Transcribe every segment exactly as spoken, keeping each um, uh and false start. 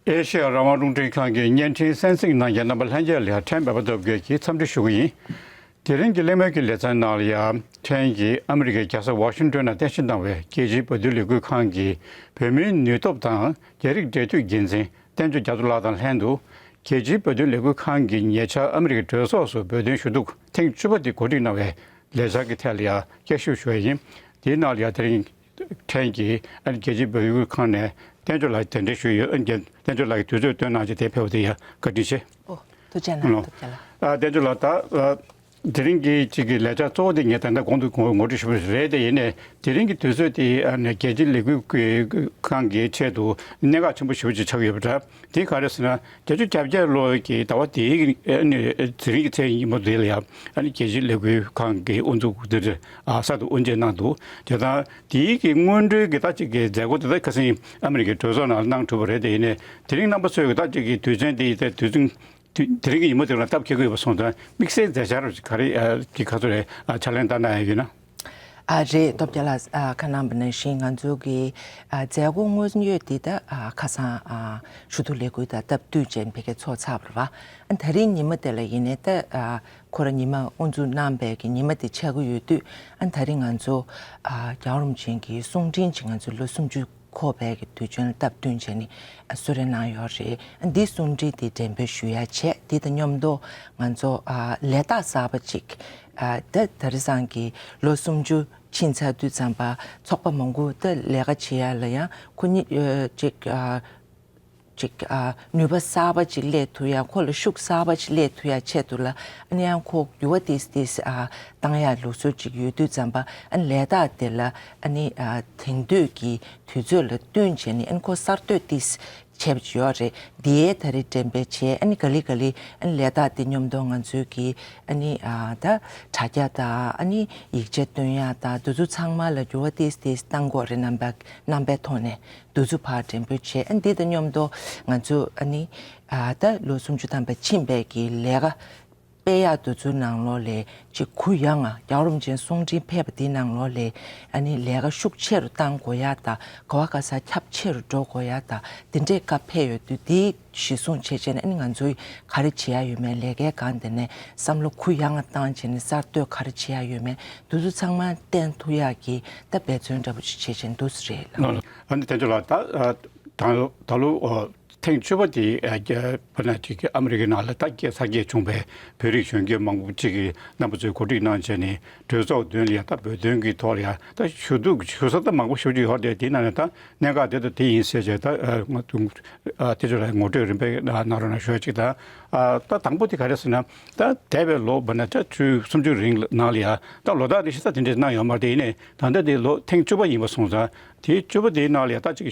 ཨེ་ཤེ་ཡ་རང་དབང་རླུང་འཕྲིན་ཁང་གི་བརྙན་འཕྲིན་གསན་གཟིགས་གནང་མཁན་རྣམ་པ་ལྷན་རྒྱས་ལ་ཡང་ཕྲན་སྦས་པ་སྟོབས་རྒྱལ་གྱིས་འཚམས་འདྲི་ཞུ་གི་ཡིན། དེ་རིང་གི་གླེང་མོལ་གྱི་ལེ་ཚན་ནང་ལ་ཡང་ཕྲན་གྱིས་ཨ་མི་རི་ཀའི་རྒྱལ་ས་ཝ་ཤིང་ཏོན་ནང་རྟེན་གཞི་གནང་བའི་རྒྱལ་སྤྱིའི་བོད་དོན་ལས་འགུལ་ཁང་གི་བོད་མིའི་ནུས་སྟོབས་དང་རྒྱ་རིགས་འབྲེལ་མཐུད་འགན་འཛིན་བསྟན་ཆོས་རྒྱ་མཚོ་ལགས་དང་ལྷན་དུ། རྒྱལ་སྤྱིའི་བོད་དོན་ལས་འགུལ་ཁང་གིས་ཉེ་ཆར་ཨ་མི་རི་ཀའི་གྲོས་ཚོགས་སུ་བོད་དོན་ཞུ་གཏུག་ཐེངས་བཅུ་པ་དེ་གོ་སྒྲིག་གནང་བའི་ལས་འཆར་གྱི་ཐད་ལ་ཡང་བསྐྱར་ཞིབ་ཞུ་བ་ཡིན། དེའི་ནང་ལ་ཡང་དེ་རིང་ཕྲན་གྱིས་ཨ་ནི་རྒྱལ་སྤྱིའི་བོད་ཡིག་ཁང་ནས་བསྟན་ཆོས་ལགས་གདན་འདྲེན་ཞུས་ཡོད། ཨ་ནི་བསྟན་ཆོས་ལགས་ཀྱིས་དུས་ཚོད་བཏོན་གནང་བྱས་དེ་ཕེབས་པ་དེ་ཡང་བཀའ་དྲིན་ཆེ། ཨོ། ཐུགས་རྗེ་གནང་། ལགས། ཐུགས་རྗེ་གནང་། ཨ་བསྟན་ཆོས་ལགས། ད་ཨ་དེ་རིང་གི་གཅིག་གི་ལས་འཆར་གཙོ་བོ་དེ་ངས་ད་ལྟ་གོང་དུ་ངོ་ངོ་སྤྲོད་ཞུས་པ་རེད། དེ་ཡིན་ནའི་དེ་རིང་གི་དུས་ཚོད་དེ་ཨ་ནི་རྒྱལ་སྤྱིའི་ལས་འགུལ་ཁང་གི་ཆེད་དུ་གནད་འགག་ཆེན་པོ་ཞེ་པོ་ཅིག་ཆགས་ཡོད་པ་འདྲ། དེ་ག་རེ་ཟེར་ན། བརྒྱད་ཅུ་གྱ་བརྒྱད་ལོ་གི་ཟླ་བ་དེའི་ཨ་ནི་དེ་རིང་གི་ཚེས་ཉིན་མོ་དེ་ལ་ཡང་ཨ་ནི་རྒྱལ་སྤྱིའི་ལས་འགུལ་ཁང་གི་དབུ་འཛུགས་དེ་རེད། ཨ་གསར་དུ་དབུ་འབྱེད་གནང་འདུག། དེ་དང་དེའི་གི་སྔོན་འགྲོའི་གི་ད་ཅིག་གི་མཛད་སྒོ་དེ་ད་ཁ་སང་ཨ་མི་རི་ཀའི་གྲོས་ཚོགས་ནང་གནང་གྲུབ་པ་རེད། དེ་ཡིན་ནའི་དེ་རིང་རྣམ་པ་ཚོས་གི་ད་ཅིག་གི་དུས་ཆེན་དེ་ད་དུས་ཆེན་དེ་དེ་རིང་གི་ཉིན་མོ་དེ་ལ་སྟབས་འཁེལ་གི་ཡོད་པ་སོང་ཙང་དམིགས་བསལ་མཛད་འཆར་ག་རེ་ཨ་གི་ག་ཚོད་རེད། ཨ་ཕྱག་ལེན་བསྟར་གནང་ཡ་ཡོད་ན། ཨ་རེད། སྟོབས་རྒྱལ་ལགས། ཨ་ཁ་གནང་བ་ནང་བཞིན་ང་ཚོ་གི་ཨ་མཛད་སྒོ་དངོས་ཡོད་འདི་ད་ཨ་ཁ་སང་ཨ་ཞུ་གཏུག་ལས་འགུལ་དང་སྟབས་བསྟུན་བྱས་ནས་ཕ་གིར་ཚོགས་ཚར་བ་རེད་བ། ཨ་ད་རིང་ཉིན་མོ་དེ་ལ་ཡིན་ནའི་ད་ཨ་ཁོ་རང་ཉི་མ་དབུ་འཛུགས་གནང་བའི་གི་ཉི་མ་དེ་ཆགས་ཀྱི་ཡོད་དུས། ཨ་ད་རིང་ང་ཚོ་ཨ་རྒྱལ་བ་རིན་པོ་ཆེ་གི་གསུང་འཕྲིན་ཅིག་ང་ཚོ་ལོ་སུམ་ཅུ་འཁོར་བའི་གི་དུས་ཆེན་ལ་སྟབས་བསྟུན་བྱས་ནས་ཨ་གསོལ་རས་གནང་ཡོད་རེད། ཨ་འདི་གསུང་འཕྲིན་དེ་འགྲེམས་སྤེལ་ཞུ་ཡ་བྱས། དེ་དང་མཉམ་དུ་ང་ཚོ་ཨ་ལས་རྟགས་གསར་པ་ཅིག་ཨ་ད་ད་རེས་སང་གི་ལོ་སུམ་ཅུ་ཕྱིན་ཚར་དུས་ཙམ་པ་ཚོགས་པ་མང་པོ་ད་ལས་ཀ་བྱེད་ཡ་ལ་ཡང་ཁོ་གཉིས་ཨ་ཅིག་ཨ་ཅིག་ཨ་ནུས་པ་གསར་པ་ཅིག་སླེབས་ཐུབ་ཡ། ཁོ་ལ་ཤུགས་གསར་པ་ཅིག་སླེབས་ཐུབ་ཡ་ཆེད་དུ་ལ་ཨ་ནི་ཡང་ཁོ་འགྱུར་བ་ཏིས་ཏིས་ཨ་བཏང་ཡ་ལུགས་སྲོལ་ཅིག་ཡོད་དུས་ཙམ་པ། ཨ་ནི་ལས་རྟགས་དེ་ལ་ཨ་ནི་ཨ་དེང་དུས་ཀྱི་དུས་ཚོད་ལ་བསྟུན་བྱས་ནས་ཨ་ནི་ཁོ་གསར་གཏོད་ཏིས་བྱས་པ་ཡོད་རེད། འདིའི་ད་རེས་འགྲེམས་སྤེལ་བྱས། ཨ་ནི་ག་ལེ་ག་ལེ་ཨ་ནི་ལས་རྟགས་དེ་མཉམ་དུ་ང་ཚོའི་གི་ཨ་ནི་ཨ་ད་དྲ་རྒྱ་དང་ཨ་ནི་ཡིག་ཆ་སྟོན་ཡ་དང་དེ་ཚོ་ཚང་མ་ལ་འགྱུར་བ་ཏིས་ཏིས་བཏང་དགོས་རེད། རྣམ་པ་རྣམ་པའི་ཐོག་ནས་དེ་ཚོ་ཕར་འགྲེམས་སྤེལ་བྱས། ཨ་ནི་འདི་དང་མཉམ་དུ་ང་ཚོ་ཨ་ནི་ཨ་ད་ལོ་སུམ་ཅུ་ཐམ་པ་ཕྱིན་པའི་གི་ལས་ཀ་སྤེལ་ཡག་དེ་ཚོའི་ནང་ལོགས་ལས་ཅིག་གུ་ཡངས་ང་རྒྱལ་བ་རིན་པོ་ཆེའི་གསུང་འཕྲིན་ཕེབས་པ་དེའི་ནང་ལོགས་ལས་ཨ་ནི་ལས་ཀ་ཤུགས་ཆེ་རུ་བཏང་དགོས་ཡ་དང་། ག་བ་ག་ས་ཁྱབ་ཆེ་རུ་འགྲོ་དགོས་ཡ་དང་། དེ་འདྲའི་བཀའ་ཕེབས་ཡོད་དུས། དེའི་གཞི་བཟུང་བྱས་བྱས་ནས་ཨ་ནི་ང་ཚོས་ག་རེ་བྱེད་ཡ་ཡོད་མེད། ལས་ཀའི་སྒང་དེ་ནས་བསམ་བློ་གུ་ཡངས་ང་བཏང་བྱས་ནས་གསར་གཏོད་ག་རེ་བྱེད་ཡ་ཡོད་མེད། དེ་ཚོ་ཚང་མ་བསྟན་ཐུབ་ཡག་གི་ད་འབད་བརྩོན་འདྲ་པོ་ཅིག་བྱེད་བྱས་འདུག་ཟེར་རེད་ལགས། ཨ་ནི་དེ་ཚོ་ལ་ད་ད་ད་ལོ་ཐེངས་བཅུ་པ་དེ་ཨ་རྒྱ་བོད་ནང་གཅིག་གི་ཨ་མི་རི་ཀའི་ནང་ལ་ད་རྒྱ་གསར་བསྐྱེད་བྱུང་བའི་བོད་རིགས་གཞོན་སྐྱེས་མང་པོ་གཅིག་གིས་རྣམ་པ་ཚོས་གོ་སྒྲིག་གནང་བྱས་ནས་གྲོས་ཚོགས་མདུན་ལ་ཡ་ད་བོད་དོན་གྱི་ཐོག་ལ་ཡ་ད་ཞུ་གཏུག་ཞུ་ས་ད་མང་པོ་ཞེ་པོ་ཅིག་ཡོད་རེད། དེ་ནང་ནས་ད་གནད་འགག་དེ་དང་དེ་ཡིན་ཟེར་བྱས་ད་ཨ་ང་ཚོ་ཨ་དེ་ཚོ་ལ་ངོ་སྤྲོད་རིམ་པས་གནང་རོགས་གནང་ཞུ་ཡ་གཅིག་དང་། ཨ་ད་དང་པོ་དེ་ག་རེ་ཟེར་ན། ད་འདས་པའི་ལོ་བར་ན་ད་བཅུ་སུམ་ཅུ་རིང་ནང་ལ་ཡ་ད་ལོ་ལྟར་རེ་བཞིན་ད་དེ་འདྲས་གནང་ཡོད་མ་རེད། དེ་ཡིན་ནའི་ད་ལྟ་དེ་ལོ་ཐེངས་བཅུ་པ་ཡིན་པ་སོང་ཙང་། དེའི་བཅུ་པ་དེའི་ནང་ལ་ཡ་ད་ཅིག་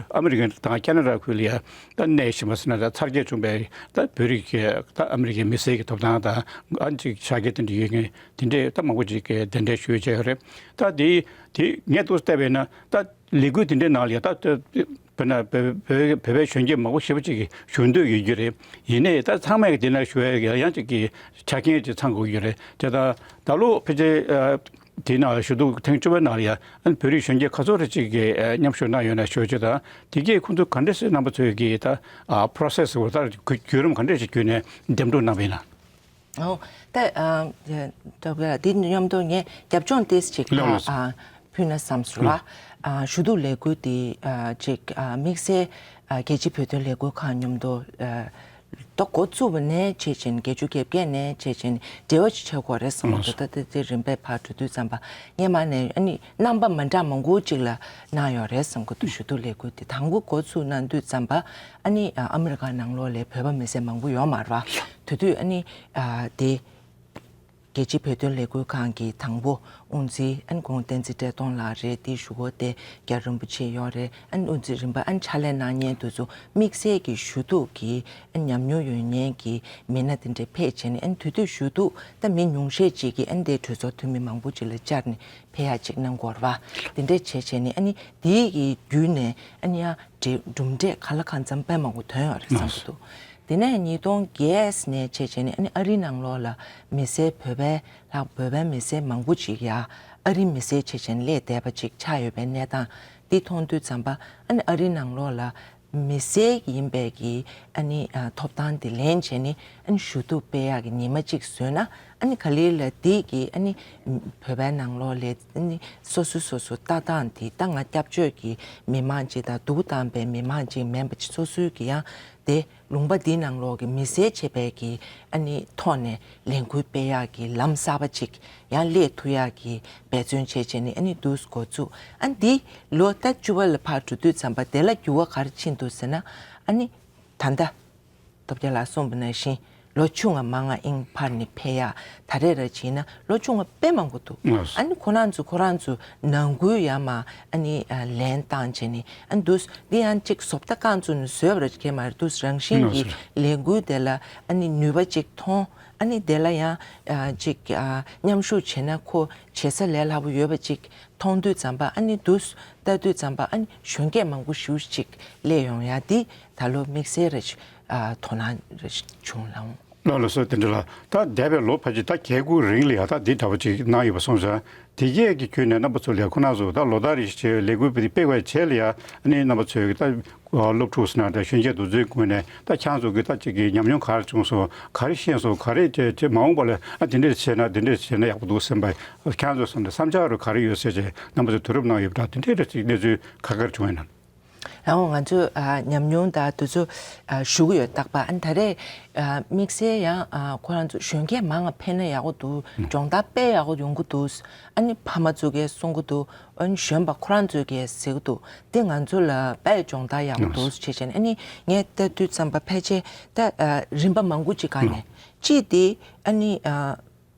ཨ་མི་རི་ཀ་དང་ཁེ་ན་ཌ་ཁུལ་ལ་ཡ་ད་གནས་བཞིན་པ་ཟེར་ན་ད་ཚར་བཅད་བྱུང་བའི་ད་བོད་རིགས་ཀྱི་ད་ཨ་མི་རི་ཀའི་མི་སེར་གྱི་ཐོབ་ཐང་དང་། ཨ་ཅིག་ཤར་རྒྱག་དེ་འདྲ་ཡོད་མཁན་དེ་འདྲས་ད་མང་པོ་ཅིག་གིས་གདན་འདྲེན་ཞུས་བྱས་ཡོད་རེད། ད་དེ་དེ་ངས་འདུག་བལྟས་པས་ན་ད་ལས་འགུལ་དེ་འདྲའི་ནང་ལ་ཡ་ད་ད་བོད་ན་བོད་བོད་བོད་པའི་གཞོན་སྐྱེས་མང་པོ་ཞེ་པོ་ཅིག་གིས་ཞུགས་འདོད་ཡོད་རྒྱུ་རེད། ཡིན་ནའི་ད་ཚང་མས་དེ་ན་ཞུ་ཡ་ཡང་ཅིག་གི་ཆ་རྐྱེན་ཅིག་ཚང་དགོས་ཀྱི་རེད། དེ་ད་ད་ལོ་ཕལ་ཆེར་ཨ་དེའི་ནང་ཞུ་གཏུག་ཐེངས་བཅུ་པའི་ནང་ལ་ཡ་ཨ་ནི་བོད་རིགས་གཞོན་སྐྱེས་ག་ཚོད་རེ་ཅིག་གིས་ཨ་མཉམ་ཞུགས་གནང་ཡོད་ན་ཞུ་ཆེད་དང་། དེ་གས་ཁོང་ཚོ་ག་འདྲས་སེ་རྣམ་པ་ཚོས་ཀྱིས་ད་ཨ་པོ་རོ་སེ་སི་འོ་ད་བརྒྱུད་རིམ་ག་འདྲས་ཤིག་བརྒྱུད་ནས་འདེམས་སྒྲུག་གནང་བ་ཡིན་ན། ཨོ། ད་ཨ་ཡ་ད་འདི་མཉམ་དུ་ངས་རྒྱབ་ལྗོངས་ཏོག་ཙམ་ཅིག་ལགས་ལགས། ཨ་ཕུལ་ན་བསམ་སོང་ལ། ཨ་ཞུ་གཏུག་ལས་འགུལ་འདི་ཨ་ཅིག་ཨ་དམིགས་བསལ་ཨ་རྒྱལ་སྤྱིའི་བོད་དོན་ལས་འགུལ་ཁང་མཉམ་དུ་ཨ་ད་འགོ་བཙུགས་པ་ནས་བྱས་ཙང་། བརྒྱད་ཅུ་གྱ་བརྒྱད་ནས་བྱས་ཙང་འབྲེལ་བ་ཅིག་ཆགས་དགོས་རེད་བསམ་གྱི་འདུག། ད་དེ་དེ་རིམ་པས་ཕར་འགྲོ་དུས་ཙམ་པ་སྔོན་མ་ནས་ཨ་ནི་རྣམ་པ་མ་འདྲ་མང་པོ་ཅིག་ལ་གནང་ཡོད་རེད་བསམ་གྱི་འདུག། ཞུ་གཏུག་ལས་འགུལ་དེ་དང་པོ་འགོ་ཚུགས་གནང་དུས་ཙམ་པ་ཨ་ནི་ཨ་ཨ་མི་རི་ཀ་ནང་ལོགས་ལ་བོད་པ་མི་སེར་མང་པོ་ཡོད་མ་རེད་བ། དེ་དུས་ཨ་ནི་ཨ་དེ་རྒྱལ་སྤྱིའི་བོད་དོན་ལས་འགུལ་ཁང་གི་དང་པོ་དབུ་འཛིན་ཨ་ནི་ཁོང་བསྟན་འཛིན་བཀྲས་མཐོང་ལགས་རེད། དེའི་གཞུག་གུ་དེ་རྒྱ་རིན་པོ་ཆེ་ཡོད་རེད། ཨ་ནི་དབུ་འཛིན་རིམ་པ་ཨ་ནི་ཕྱག་ལས་གནང་མཁན་དེ་ཚོ་དམིགས་བསལ་གྱི་ཞུ་གཏུག་གི་ཨ་ནི་ཉམས་མྱོང་ཡོད་མཁན་གྱི་མི་སྣ་དེ་འདྲ་ཕེབས་བྱས་ནས། ཨ་ནི་དེ་དུས་ཞུ་གཏུག་ད་མི་ཉུང་ཤས་ཅིག་གིས་ཨ་ནི་དེ་གྲོས་ཚོགས་འཐུས་མི་མང་པོ་ཅིག་ལ་བཅར་ནས་ཕེབས་ཡག་ཅིག་གནང་དགོས་རེད་བ། དེ་འདྲས་བྱས་བྱས་ནས་ཨ་ནི་དེའི་གི་བརྒྱུད་ནས་ཨ་ནི་ཡང་འབྲེལ་གྲུབ་འབྲས་ག་ལ་གང་འཚམ་དཔེ་མང་པོ་ཐོན་ཡོད་རེད་བསམ་གྱི་འདུག། དེ་ནས་ཉིས་སྟོང་བརྒྱད་ནས་བྱས་བྱས་ནས་ཨ་ནི་ཨ་རིའི་ནང་ལོགས་ལ་མི་སེར་བོད་པའི་ལྷག་བོད་པའི་མི་སེར་མང་པོ་ཅིག་ཡ་ཨ་རིའི་མི་སེར་བྱས་བྱས་ནས་སླེབས་བསྡད་པ་ཅིག་ཆགས་ཡོད་པའི་གནས་སྟངས་འདི་མཐོང་དུས་ཙམ་པ། ཨ་ནི་ཨ་རིའི་ནང་ལོགས་ལ་ མི་སེར་ཡིན་པའི་གི་ཨ་ནི་ཨ་ཐོབ་ཐང་དེ་ལེན་བྱས་ནས་ཨ་ནི་ཞུ་གཏུག་སྤེལ་ཡག་གི་ཉི་མ་གཅིག་བཟོས་ན། ཨ་ནི་ག་ལེར་ལ་དེ་གི་ཨ་ནི་བོད་པའི་ནང་ལོགས་ལ་ཨ་ནི་སོ་སོ་སོ་སོ་ལྟ་སྟངས་དེ། ད་ང་སྐྱབས་བཅོལ་གྱི་མི་མང་ཅིག་དང་སྡུག་བཏང་པའི་མི་མང་ཅིག་མིན་པ་ཅིག་སོ་སོའི་གི་ཡང་དེ་ལུང་པ་འདི་ནང་ལོགས་ཀྱི་མི་སེར་བྱེད་པའི་གི་ཨ་ནི་ཐོག་ནས་ལས་འགུལ་སྤེལ་ཡག་གི་ལམ་གསར་པ་ཅིག་ཡང་སླེབས་ཐུབ་ཡག་གི་འབད་བརྩོན་བྱས་བྱས་ནས་ཨ་ནི་འདུག་འགོ་བཙུགས། ཨ་ནི་འདི་ལོ་ཟླ་བཅུ་པ་ལ་ཕར་འགྲོ་དུས་ཙམ་པ་དེ་ལ་འགྱུར་བ་ག་རེ་ཕྱིན་འདུག་ཟེར་ན། ཨ་ནི་ད་ལྟ་སྟོབས་རྒྱལ་ལགས་གསུངས་པ་ནང་བཞིན་ལོ་བཅོ་ལྔ་མང་ང་ཨིན་ཕར་ནས་ཕེབས་ཡག་ད་རེས་ར་བྱས་ན་ལོ་བཅོ་ལྔ་དཔེ་མང་པོ་འདུག་ལགས་སོ། ཨ་ནི་ཁོ་རང་ཚོ་ཁོ་རང་ཚོ་ནང་ཁུལ་ཡར་མར་ཨ་ནི་ཨ་ལན་བཏང་བྱས་ནས། ཨ་ནི་འདུག་འདི་ཡང་ཅིག་བཟོ་ལྟ་རྐང་བཙུགས་ནས་བཟོས་པ་ར་གས་མ་རེད། འདུག་རང་བཞིན་གྱི་ལས་འགུལ་དེ་ལ་ཨ་ནི་ནུས་པ་ཅིག་མཐོང་། ཨ་ནི་དེ་ལ་ཡང་ཨ་ཅིག་ཨ་མཉམ་ཞུགས་བྱས་ན་ཁོ་བྱེད་ས་ལས་སླ་པོ་ཡོད་པ་ཅིག་མཐོང་དུས་ཙམ་པ། ཨ་ནི་འདུག་ལྟ་དུས་ཙམ་པ། ཨ་ནི་གཞོན་སྐྱེས་མང་པོ་ཞེ་པོ་ཅིག་སླེབས་ཡོང་ཡ་འདི་ད་ལོ་དམིགས་བསལ་རེ་ཞིག་ཨ་དོ་སྣང་རེ་ཞིག་བྱུང་ལགས། ལགས་ལགས་སོ། དེ་འདྲ་ལ་ད་འདས་པའི་ལོ་ཕལ་ཆེར་ད་བརྒྱད་དགུ་རིང་ལ་ཡ་ད་འདི་འདྲ་བ་ཅིག་གནང་ཡོད་པ་སོང་ཙང་། དེ་གས་ཀྱི་ཁྱོན་ནས་རྣམ་པ་ཚོ་ལ་ཡ་ཁོ་རང་ཚོ་ད་ལོ་ལྟར་རེ་བཞིན་ལས་འགུལ་སྤེལ་བའི་རྗེས་ལ་ཡ། ཨ་ནི་རྣམ་པ་ཚོས་ད་སློབ་ཕྲུག་ཟེར་ན་འདྲ། གཞོན་སྐྱེས་དེ་ཚོའི་ངོས་ནས་ད་ཁྱེད་ཚོ་གི་ད་ཅིག་གི་ཉམས་མྱོང་ག་རེ་བྱུང་སོང་། ག་རེ་ཤེས་སོང་། ག་རེ་བྱས་བྱས་མ་འོངས་པ་ལ་ཨ་དེ་འདྲས་བྱས་ན་དེ་འདྲས་བྱས་ན་ཡག་པོ་འདུག་བསམ་པ། ཁྱེད་ཚོ་བསམ་འདྲ་བསམ་འཆར་རུ་ག་རེ་ཡོད་ཟེར་བྱས་རྣམ་པ་ཚོས་དུས་རབས་གནང་ཡོད་པ་འདྲ། དེ་འདྲས་རེ་ཅིག་གནས་ཚུལ་ཁ་ཁ་རེ་བྱུང་ཡོད་ན། ཡང་ང་ཚོས་ཨ་ཉམས་མྱོང་དང་དེ་ཚོ་ཨ་ཞུ་གི་ཡོད། རྟག་པར་ཨ་ནི་ད་རེས་ཨ་དམིགས་བསལ་ཡང་ཨ་ཁོ་རང་ཚོ་གཞོན་སྐྱེས་མང་ང་ཕེབས་ན་ཡག་པོ་འདུག་སྦྱོང་བརྡར་དཔེ་ཡག་པོ་ཡོང་གི་འདུག་ཨ་ནི་ཕ་མ་ཚོ་གིས་གསུང་གི་འདུག་ཨ་ནི་གཞོན་པ་ཁོ་རང་ཚོས་གིས་ཟེར་གི་འདུག་དེ་ང་ཚོ་ལ་དཔེ་སྦྱོང་བརྡར་ཡག་པོ་འདུག་ཟེར་བྱས་ནས། ཨ་ནི་ངས་ལྟ་དུས་ཙམ་པ་ཕལ་ཆེར་ད་ཨ་རིམ་པ་མང་པོ་ཅིག་སྒང་ནས། གཅིག་དེ་ཨ་ནི་ཨ་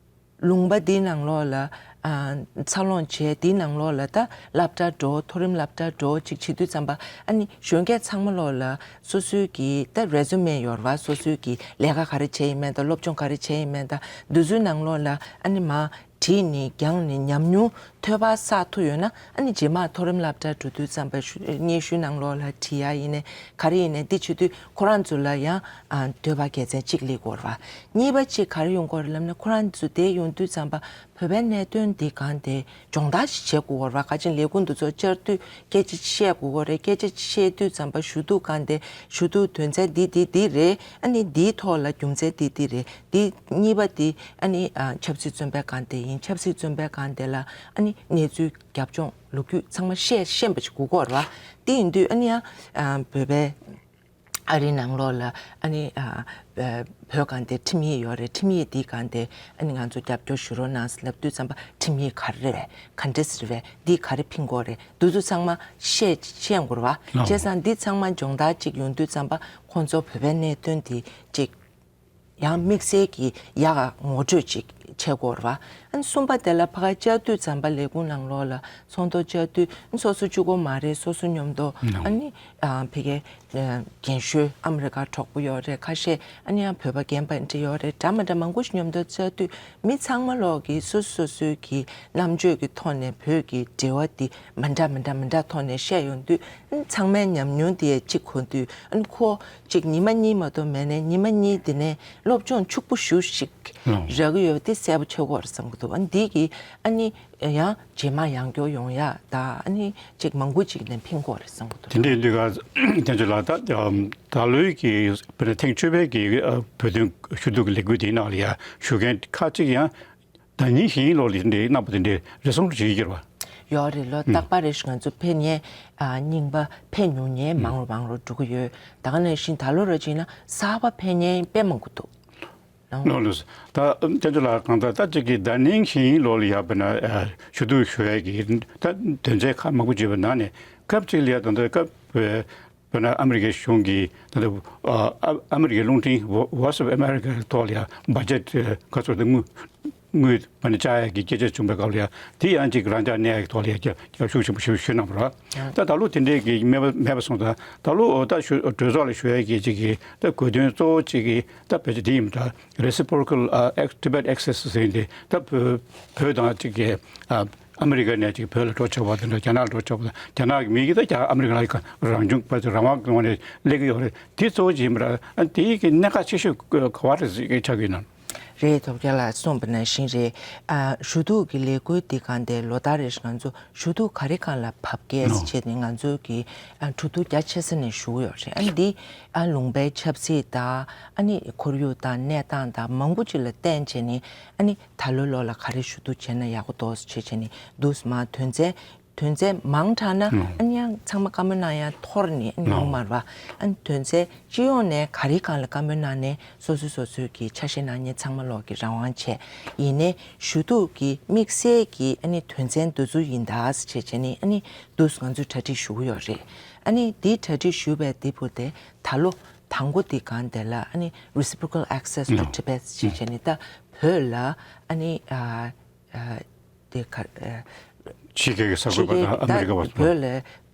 ལུང་པ་འདིའི་ནང་ལོགས་ལ་ཨ་འཚར་ལོངས་བྱས། འདིའི་ནང་ལོགས་ལ་ད་སློབ་གྲྭ་འགྲོ། མཐོ་རིམ་སློབ་གྲྭ་འགྲོ་ཅིག་བྱེད་དུས་ཙམ་པ། ཨ་ནི་གཞོན་སྐྱེས་ཚང་མ་ལོགས་ལ་སོ་སོའི་གི་ད་རེ་ཟུ་མེ་ཡོད་རེད་བ། སོ་སོའི་གི་ལས་ཀ་ག་རེ་བྱས་ཡིན་མིན་དང་། སློབ་སྦྱོང་ག་རེ་བྱས་ཡིན་མིན་དང་། འདི་ཚོའི་ནང་ལོགས་ལ་ཨ་ནི་མར་བྲིས་ནས་རྒྱང་ནས་ཉམས་མྱོང་ཐོས་པ་བསགས་ཐུབ་ཡོད་ན། ཨ་ནི་རྗེས་མ་མཐོ་རིམ་སློབ་གྲྭ་འགྲོ་དུས་ཙམ་པ་ཞུ་སྙན་ཞུ་ནང་ལོགས་ལ་བྲིས་ཡ་ཡིན་ནའི་ག་རེ་ཡིན་ནའི། འདི་བྱེད་དུས་ཁོ་རང་ཚོ་ལ་ཡང་ཨ་འདོད་པ་དགེ་མཚན་གཅིག་སླེབས་ཀྱི་ཡོད་རེད་བ། གཉིས་པ་གཅིག་ག་རེ་ཡོང་གི་ཡོད་རེད་ལབ་ན། ཁོ་རང་ཚོ་དེ་ཡོང་དུས་ཙམ་པ་བོད་པའི་གནད་དོན་འདི་སྒང་དེ་སྦྱོང་བརྡར་ཞིག་བྱེད་དགོས་ཀྱི་ཡོད་རེད་བ། ག་ཅིག་ལས་ཁུངས་འདི་ཚོ་བཅར་དུས་སྐད་ཆ་བཤད་དགོས་ཀྱི་ཡོད་རེད། སྐད་ཆ་བཤད་དུས་ཙམ་པ་ཞུ་གཏུག་སྒང་དེ། ཞུ་གཏུག་དོན་ཚན་འདི་འདི་འདི་རེད། ཨ་ནི་འདིའི་ཐོག་ལ་རྒྱུ་མཚན་འདི་འདི་རེད། འདི་གཉིས་པ་འདི་ཨ་ནི་ཨ་ཆབ་སྲིད་བཙོན་པའི་སྒང་དེ་ཡིན། ཆབ་སྲིད་བཙོན་པའི་སྒང་དེ་ལ་ཨ་ནི་གནས་ཚུལ་རྒྱབ་ལྗོངས་ལོ་རྒྱུས་ཚང་མ་བཤད་ཤེས་པ་ཞིག་དགོས་ཀྱི་ཡོད་རེད་བ། དེ་ཡིན་དུས་ཨ་ནི་ཡང་ཨ་བོད་པའི་ཨ་རིའི་ནང་ལོགས་ལ་ཨ་ནི་ཨ་བོད་སྒང་དེ་ཁྲིམས་ཡིག་ཡོད་རེད། ཁྲིམས་ཡིག་འདིའི་སྒང་དེ་ཨ་ནི་ང་ཚོ་རྒྱབ་སྐྱོར་ཞུ་རོགས་གནང་ཟེར་ལབ་དུས་ཙམ་པ། ཁྲིམས་ཡིག་ག་རེ་རེད་པས། ག་འདྲས་རེད་པས། འདི་ག་རེ་ཕིང་དགོས་རེད། འདི་ཚོ་ཚང་མ་བཤད་ཤེས་དགོས་རེད་བ། ལགས། བྱས་ཙང་འདི་ཚང་མ་སྦྱོང་བརྡར་ཅིག་ཡོང་དུས་ཙམ་པ། ཁོང་ཚོ་བོད་པའི་གནད་དོན་འདི་ཅིག་ཡང་དམིགས་བསལ་གྱི་ཡག་ག་ངོ་སྤྲོད་ཅིག་བྱེད་དགོས་རེད་བ། ཨ་ནི་གསུམ་པ་དེ་ལ་ཕ་ག་བཅར་དུས་ཙམ་པ་ལས་ཁུངས་ནང་ལོགས་ལ་ཚོགས་འདུ་བཅར་དུས། ཨ་ནི་སོ་སོ་གཅིག་པོ་མ་རེད། སོ་སོ་མཉམ་དུ། ལགས། ཨ་ནི་ཨ་ཕ་གིའི་ཨ་རྒན་ཤོས་ཨ་མི་རི་ཀ་གྲོགས་པོ་ཡོད་རེད། ཁ་ཤས་ཨ་ནི་ཡང་བོད་པ་རྒན་པ་འདྲ་ཡོད་རེད། འདྲ་མི་འདྲ་མང་པོ་ཞིག་མཉམ་དུ་བཅར་དུས། མི་ཚང་མ་ལོག་གིས་སོ་སོ་སོ་སོའི་གི་རྣམ་དཔྱོད་ཀྱི་ཐོག་ནས་བོད་ཀྱི་འབྲེལ་བ་འདི་མི་འདྲ་མི་འདྲ་མི་འདྲ་ཐོག་ནས་བཤད་ཡོང་དུས། ཨ་ནི་ཚང་མའི་ཉམས་མྱོང་དེ་གཅིག་གོ་དུས། ཨ་ནི་ཁོ་གཅིག་ཉི་མ་གཉིས་མ་གཏོགས་མེད་ནའི་ཉི་མ་གཉིས་དེ་ནས་སློབ་སྦྱོང་ཕྱུག་པོ་ཞེ་པོ་ཞིག་ལགས། རག་གི་ཡོད་པ་དེ་གསལ་པོ་ཆགས་ཀྱི་ཡོད་རེད་བསམ་གྱི་འདུག་ཨ་ནི་འདི་གིས་ཨ་ནི་ཡང་རྗེས་མ་ཡང་སྐྱོར་ཡོང་ཡ་ད་ཨ་ནི་ཅིག་མང་པོ་ཅིག་ནས་ཕན་གྱི་ཡོད་རེད་བསམ་གྱི་འདུག་དེ་འདྲ་ཡིན་དུས་ཀ་དེ་ཚོ་ལ་ད་ད་ལོའི་གི་དཔེར་ན་ཐེངས་བཅུ་པའི་གི་བོད་དོན་ཞུ་གཏུག་གི་ལས་འགུལ་དེའི་ནང་ལ་ཡ་ཞུགས་མཁན་ཁག་ཅིག་ཡང་ཟླ་ཉིན་བཞིན་ལོག་ལ་དེ་འདྲའི་གནང་པ་དེ་འདྲའི་རེ་ཟུང་རུ་བྱེད་ཀྱི་ཡོད་རེད་བ། ཡོད་རེད། ལོ་རྟག་པར་རེ་ཞིག་ང་ཚོ་ཕེབས་མཁན་ཨ་རྙིང་པ་ཕེབས་མྱོང་མཁན་མང་རུ་མང་རུ་འགྲོ་གི་ཡོད། ད་ག་ནང་བཞིན་ད་ལོ་ར་བྱས་ན་གསར་པ་ཕེབས་མཁན་དཔེ་མང་པོ་འདུག་ལགས། ལགས་ལགས། ད་དེ་ཚོ་ལ་གང་ལྟར་ད་ཅིག་གི་ཟླ་ཉིན་བཞིན་ལོག་ལ་ཡ་དཔེར་ན་ཞུ་གཏུག་ཞུ་ཡས་ཀྱི་ད་དོན་ཚན་ཁག་མང་པོ་བརྗོད་པའི་ནང་ནས། སྐབས་གཅིག་ལ་ཡ་ད་ལྟ་སྐབས་དཔེར་ན་ཨ་མི་རི་ཀའི་གཞུང་གིས་ད་ལྟ་ཨ་ཨ་མི་རི་ཀའི་རླུང་འཕྲིན་Voice of America་ཐོག་ལ་ཡ་བ་ཇེཊ་ག་ཚོད་དེ་དངུལ་དངུལ་མ་ཎི་བཅག་ཡག་གི་སྐད་ཆ་བྱུང་བའི་སྐབས་ལ་ཡང་དེ་ཡང་ཅིག་རང་འཇགས་གནས་ཡག་གི་ཐོག་ལ་ཡང་རྒྱབ་རྒྱབ་ཤུགས་ཆེན་པོ་ཞིག་ཞུས་གནང་བ་རེད། ད་ད་ལོ་དེ་འདྲའི་གི་མེད་པ་མེད་པ་སོང་ཙང་། ད་ལོ་ད་ཞུ་གྲོས་ཚོགས་ལ་ཞུ་ཡག་གི་ཅིག་གི་ད་དགོས་དོན་གཙོ་བོ་ཅིག་གི་ད་བོད་ཀྱི་དེ་ཡིན་པ་འདྲ། Reciprocal ཨ་Ex- Tibet Access་ཟེར་ཡིན་ཏེ། ད་བོད་བོད་དང་ཅིག་གི་ཨ་ཨ་མི་རི་ཀ་ནས་ཅིག་བོད་ལ་འགྲོ་ཆོག་པ་དང་འདྲ། རྒྱ་ནག་ལ་འགྲོ་ཆོག་པ་དང་། རྒྱ་ནག་གི་མི་གིས་ད་རྒྱ་ཨ་མི་རི་ཀ་ལ་རང་བྱུང་བར་དུ་རང་དབང་གི་ངོས་ནས་སླེབས་ཀྱི་ཡོད་རེད། དེ་གཙོ་བོ་ཅིག་ཡིན་པ་འདྲ། ཨ་དེའི་གི་གནད་འགག་ཆེ་ཤོས་ག་བ་རེད་ཅིག་ཆགས་ཀྱི་ཡོད་ན། རེད། ཐོབ་རྒྱལ་ལགས་གསུངས་པ་ནང་བཞིན་རེད། ཨ་ཞུ་གཏུག་གི་ལས་འགུལ་འདི་གང་དེ་ལོ་ལྟར་རེ་བཞིན་ང་ཚོ་ཞུ་གཏུག་ག་རེ་གང་ལ་བབས་ཀྱི་ནོ། བྱས་ནས་ང་ཚོ་གི་ཨ་གྲོས་བསྡུར་རྒྱ་ཆེ་ས་ནས་ཞུ་གི་ཡོད་རེད། ཨ་ནི་འདི་ཨ་ལུང་པའི་ཆབ་སྲིད་དང་ཨ་ནི་ཁོར་ཡུག་དང་གནས་སྟངས་དང་མང་པོ་ཅིག་ལ་བརྟེན་བྱས་ནས་ཨ་ནི་ད་ལོའི་ལོ་ལ་ག་རེ་ཞུ་གཏུག་བྱས་ན་ཡག་པོ་འདུག་བྱས་བྱས་ནས་འདུག་མ་དོན་ཚན། དོན་ཚན་མང་དྲགས་ན་ཨ་ནི་ཡང་ཚང་མ་བཀའ་མོལ་གནང་ཡང་འཐོར་ནས་ཨ་ནི་ཡོང་མ་རེད་པ། ཨ་ནི་དོན་ཚན་སྤྱི་ཡོངས་ནས་ག་རེ་གང་ལ་བཀའ་མོལ་གནང་ནས་སོ་སོ་སོ་སོའི་གི་ཆ་ཤས་གནང་མཁན་ཚང་མ་ལོག་གི་རང་དབང་བྱས། ཡིན་ནའི་ཞུ་གཏུག་གི་དམིགས་བསལ་གྱི་ཨ་ནི་དོན་ཚན་འདི་ཚོ་ཡིན་ད་ཟེར་བྱས་བྱས་ནས་ཨ་ནི་འདུག་ང་ཚོས་གྲ་སྒྲིག་ཞུ་གི་ཡོད་རེད། ཨ་ནི་འདི་གྲ་སྒྲིག་ཞུས་པའི་འདི་བུ་དེ་ད་ལོ་དང་པོ་འདི་གང་དེ་ལ་ཨ་ནི་Reciprocal Access to Tibet ཟེར་བྱས་ནས་ད་བོད་ལ་ཨ་ནི་ཨ། ཨ། དེ་ག་ཨ། ཕྱི་རྒྱལ་གྱི་གསར་འགོད་པ་དང་ཨ་མི་རི་ཀ་བ་ཚོ། བོད་ལ་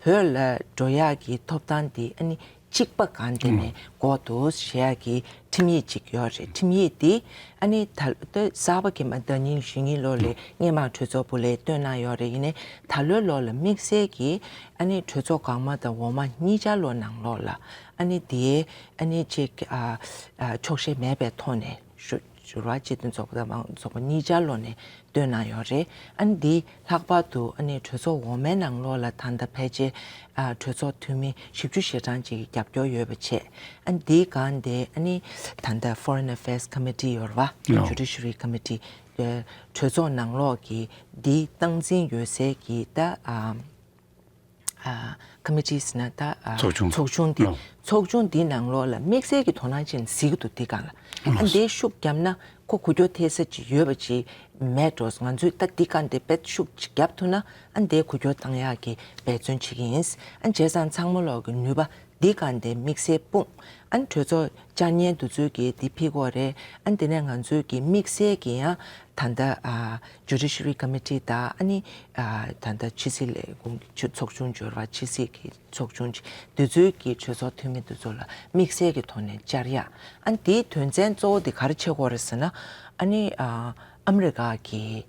བོད་ལ་འགྲོ་ཡག་གི་ཐོབ་ཐང་དེ་ཨ་ནི་གཅིག་པ་གང་དེ་ནས་དགོས་འདུག་ཞེས་ཡག་གི་ཁྲིམས་ཡིག་ཅིག་ཡོད་རེད། ཁྲིམས་ཡིག་དེ་ཨ་ནི་ད་ལྟ་གསར་པ་གི་མ་ཟླ་ཉིན་བཞི་ཉིན་ལོ་ལས་སྔས་མ་གྲོས་ཚོགས་པུ་ལས་བཏོན་གནང་ཡོད་རེད། ཡིན་ནའི་ད་ལོའི་ལོ་ལ་དམིགས་བསལ་གྱི་ཨ་ནི་གྲོས་ཚོགས་སྒང་མ་དང་འོག་མ་གཉིས་ཆར་ལོ་ནང་ལོགས་ལ་ཨ་ནི་དེའི་ཨ་ནི་ཅིག་ཨ་ཨ་ཕྱོགས་ཞེན་མེད་པའི་ཐོག་ནས་ཞུ། ཞུ་བ་སྤྱི་མཐུན་ཚོགས་པ་དང་མང་གཙོ་ཚོགས་པ་གཉིས་ཆར་ལོ་ནས་བཏོན་གནང་ཡོད་རེད། ཨ་ནི་འདི་ལྷག་པར་དུ་ཨ་ནི་གྲོས་ཚོགས་འོག་མའི་ནང་ལོགས་ལ་ད་ལྟ་ཕལ་ཆེར་ཨ་གྲོས་ཚོགས་འཐུས་མི་བཞི་བཅུ་ཞེ་གྲངས་ཅིག་གིས་རྒྱབ་སྐྱོར་ཡོད་པ་བྱས། ཨ་ནི་འདིའི་སྒང་དེ་ཨ་ནི་ད་ལྟ་Foreign Affairs Committee ཡོད་རེད་པ། ལོ། Judiciary Committee གྲོས་ཚོགས་ནང་ལོགས་ཀྱི་འདི་སྟངས་འཛིན་ཡོད་སའི་གི་ད་ཨ། ཨ། ཁ་མི་ཊི་ཟེར་ན་ད་ཨ། ཚོགས་ཆུང་། ཚོགས་ཆུང་འདི། ཨོ། ཚོགས་ཆུང་འདི་ནང་ལོགས་ལ་དམིགས་བསལ་གྱི་དོ་སྣང་ཅན་གཟིགས་ཀྱི་འདུག་འདི་སྒང་ལ། ཨ། ཨོ། འདིའི་ཤུགས་བརྒྱབ་ན་ཁོ་འགུལ་སྐྱོད་ཐེབས་ས་ཅིག་ཡོད་པ་ཅིག་མེད་འགྲོ། ང་ཚོས་ད་འདི་སྒང་དེ་དཔེ་ཤུགས་ཅིག་བརྒྱབ་ཐུབ་ན་ཨ་འདིའི་འགུལ་སྐྱོད་བཏང་ཡག་གི་འབད་བརྩོན་བྱེད་ཀྱི་ཡིན། ཨ་བྱས་ཙང་ཚང་མ་ལོག་གི་ནུས་པ་འདི་སྒང་དེ་དམིགས་བསལ་སྤུངས། ཨ་གྲོས་ཚོགས་བཅར་མཁན་དེ་ཚོས་ཀྱིས་འདི་ཕུལ་གྱི་ཡོད་རེད། ཨ་དེ་ནས་ང་ཚོས་ཀྱི་དམིགས་བསལ་གྱི་ཡང་ད་ལྟ་ཨ་Judiciary Committee དང་ཨ་ནི་ཨ་ད་ལྟ་ཕྱི་སྲིད་ལས་ཁུངས་ཀྱི་ཚོགས་ཆུང་འབྱོར་བ་ཕྱི་སྲིད་ཀྱི་ཚོགས་ཆུང་ཅིག་དེ་ཚོའི་གི་གྲོས་ཚོགས་འཐུས་མི་དེ་ཚོ་ལ་དམིགས་བསལ་གྱི་ཐོག་ནས་བཅར་ཡ། ཨ་ནི་དེའི་དོན་ཚན་གཙོ་བོ་དེ་ག་རེ་བྱེད་དགོས་རེད་ཟེར་ན། ཨ་ནི་ཨ་ཨ་མི་རི་ཀ་གི་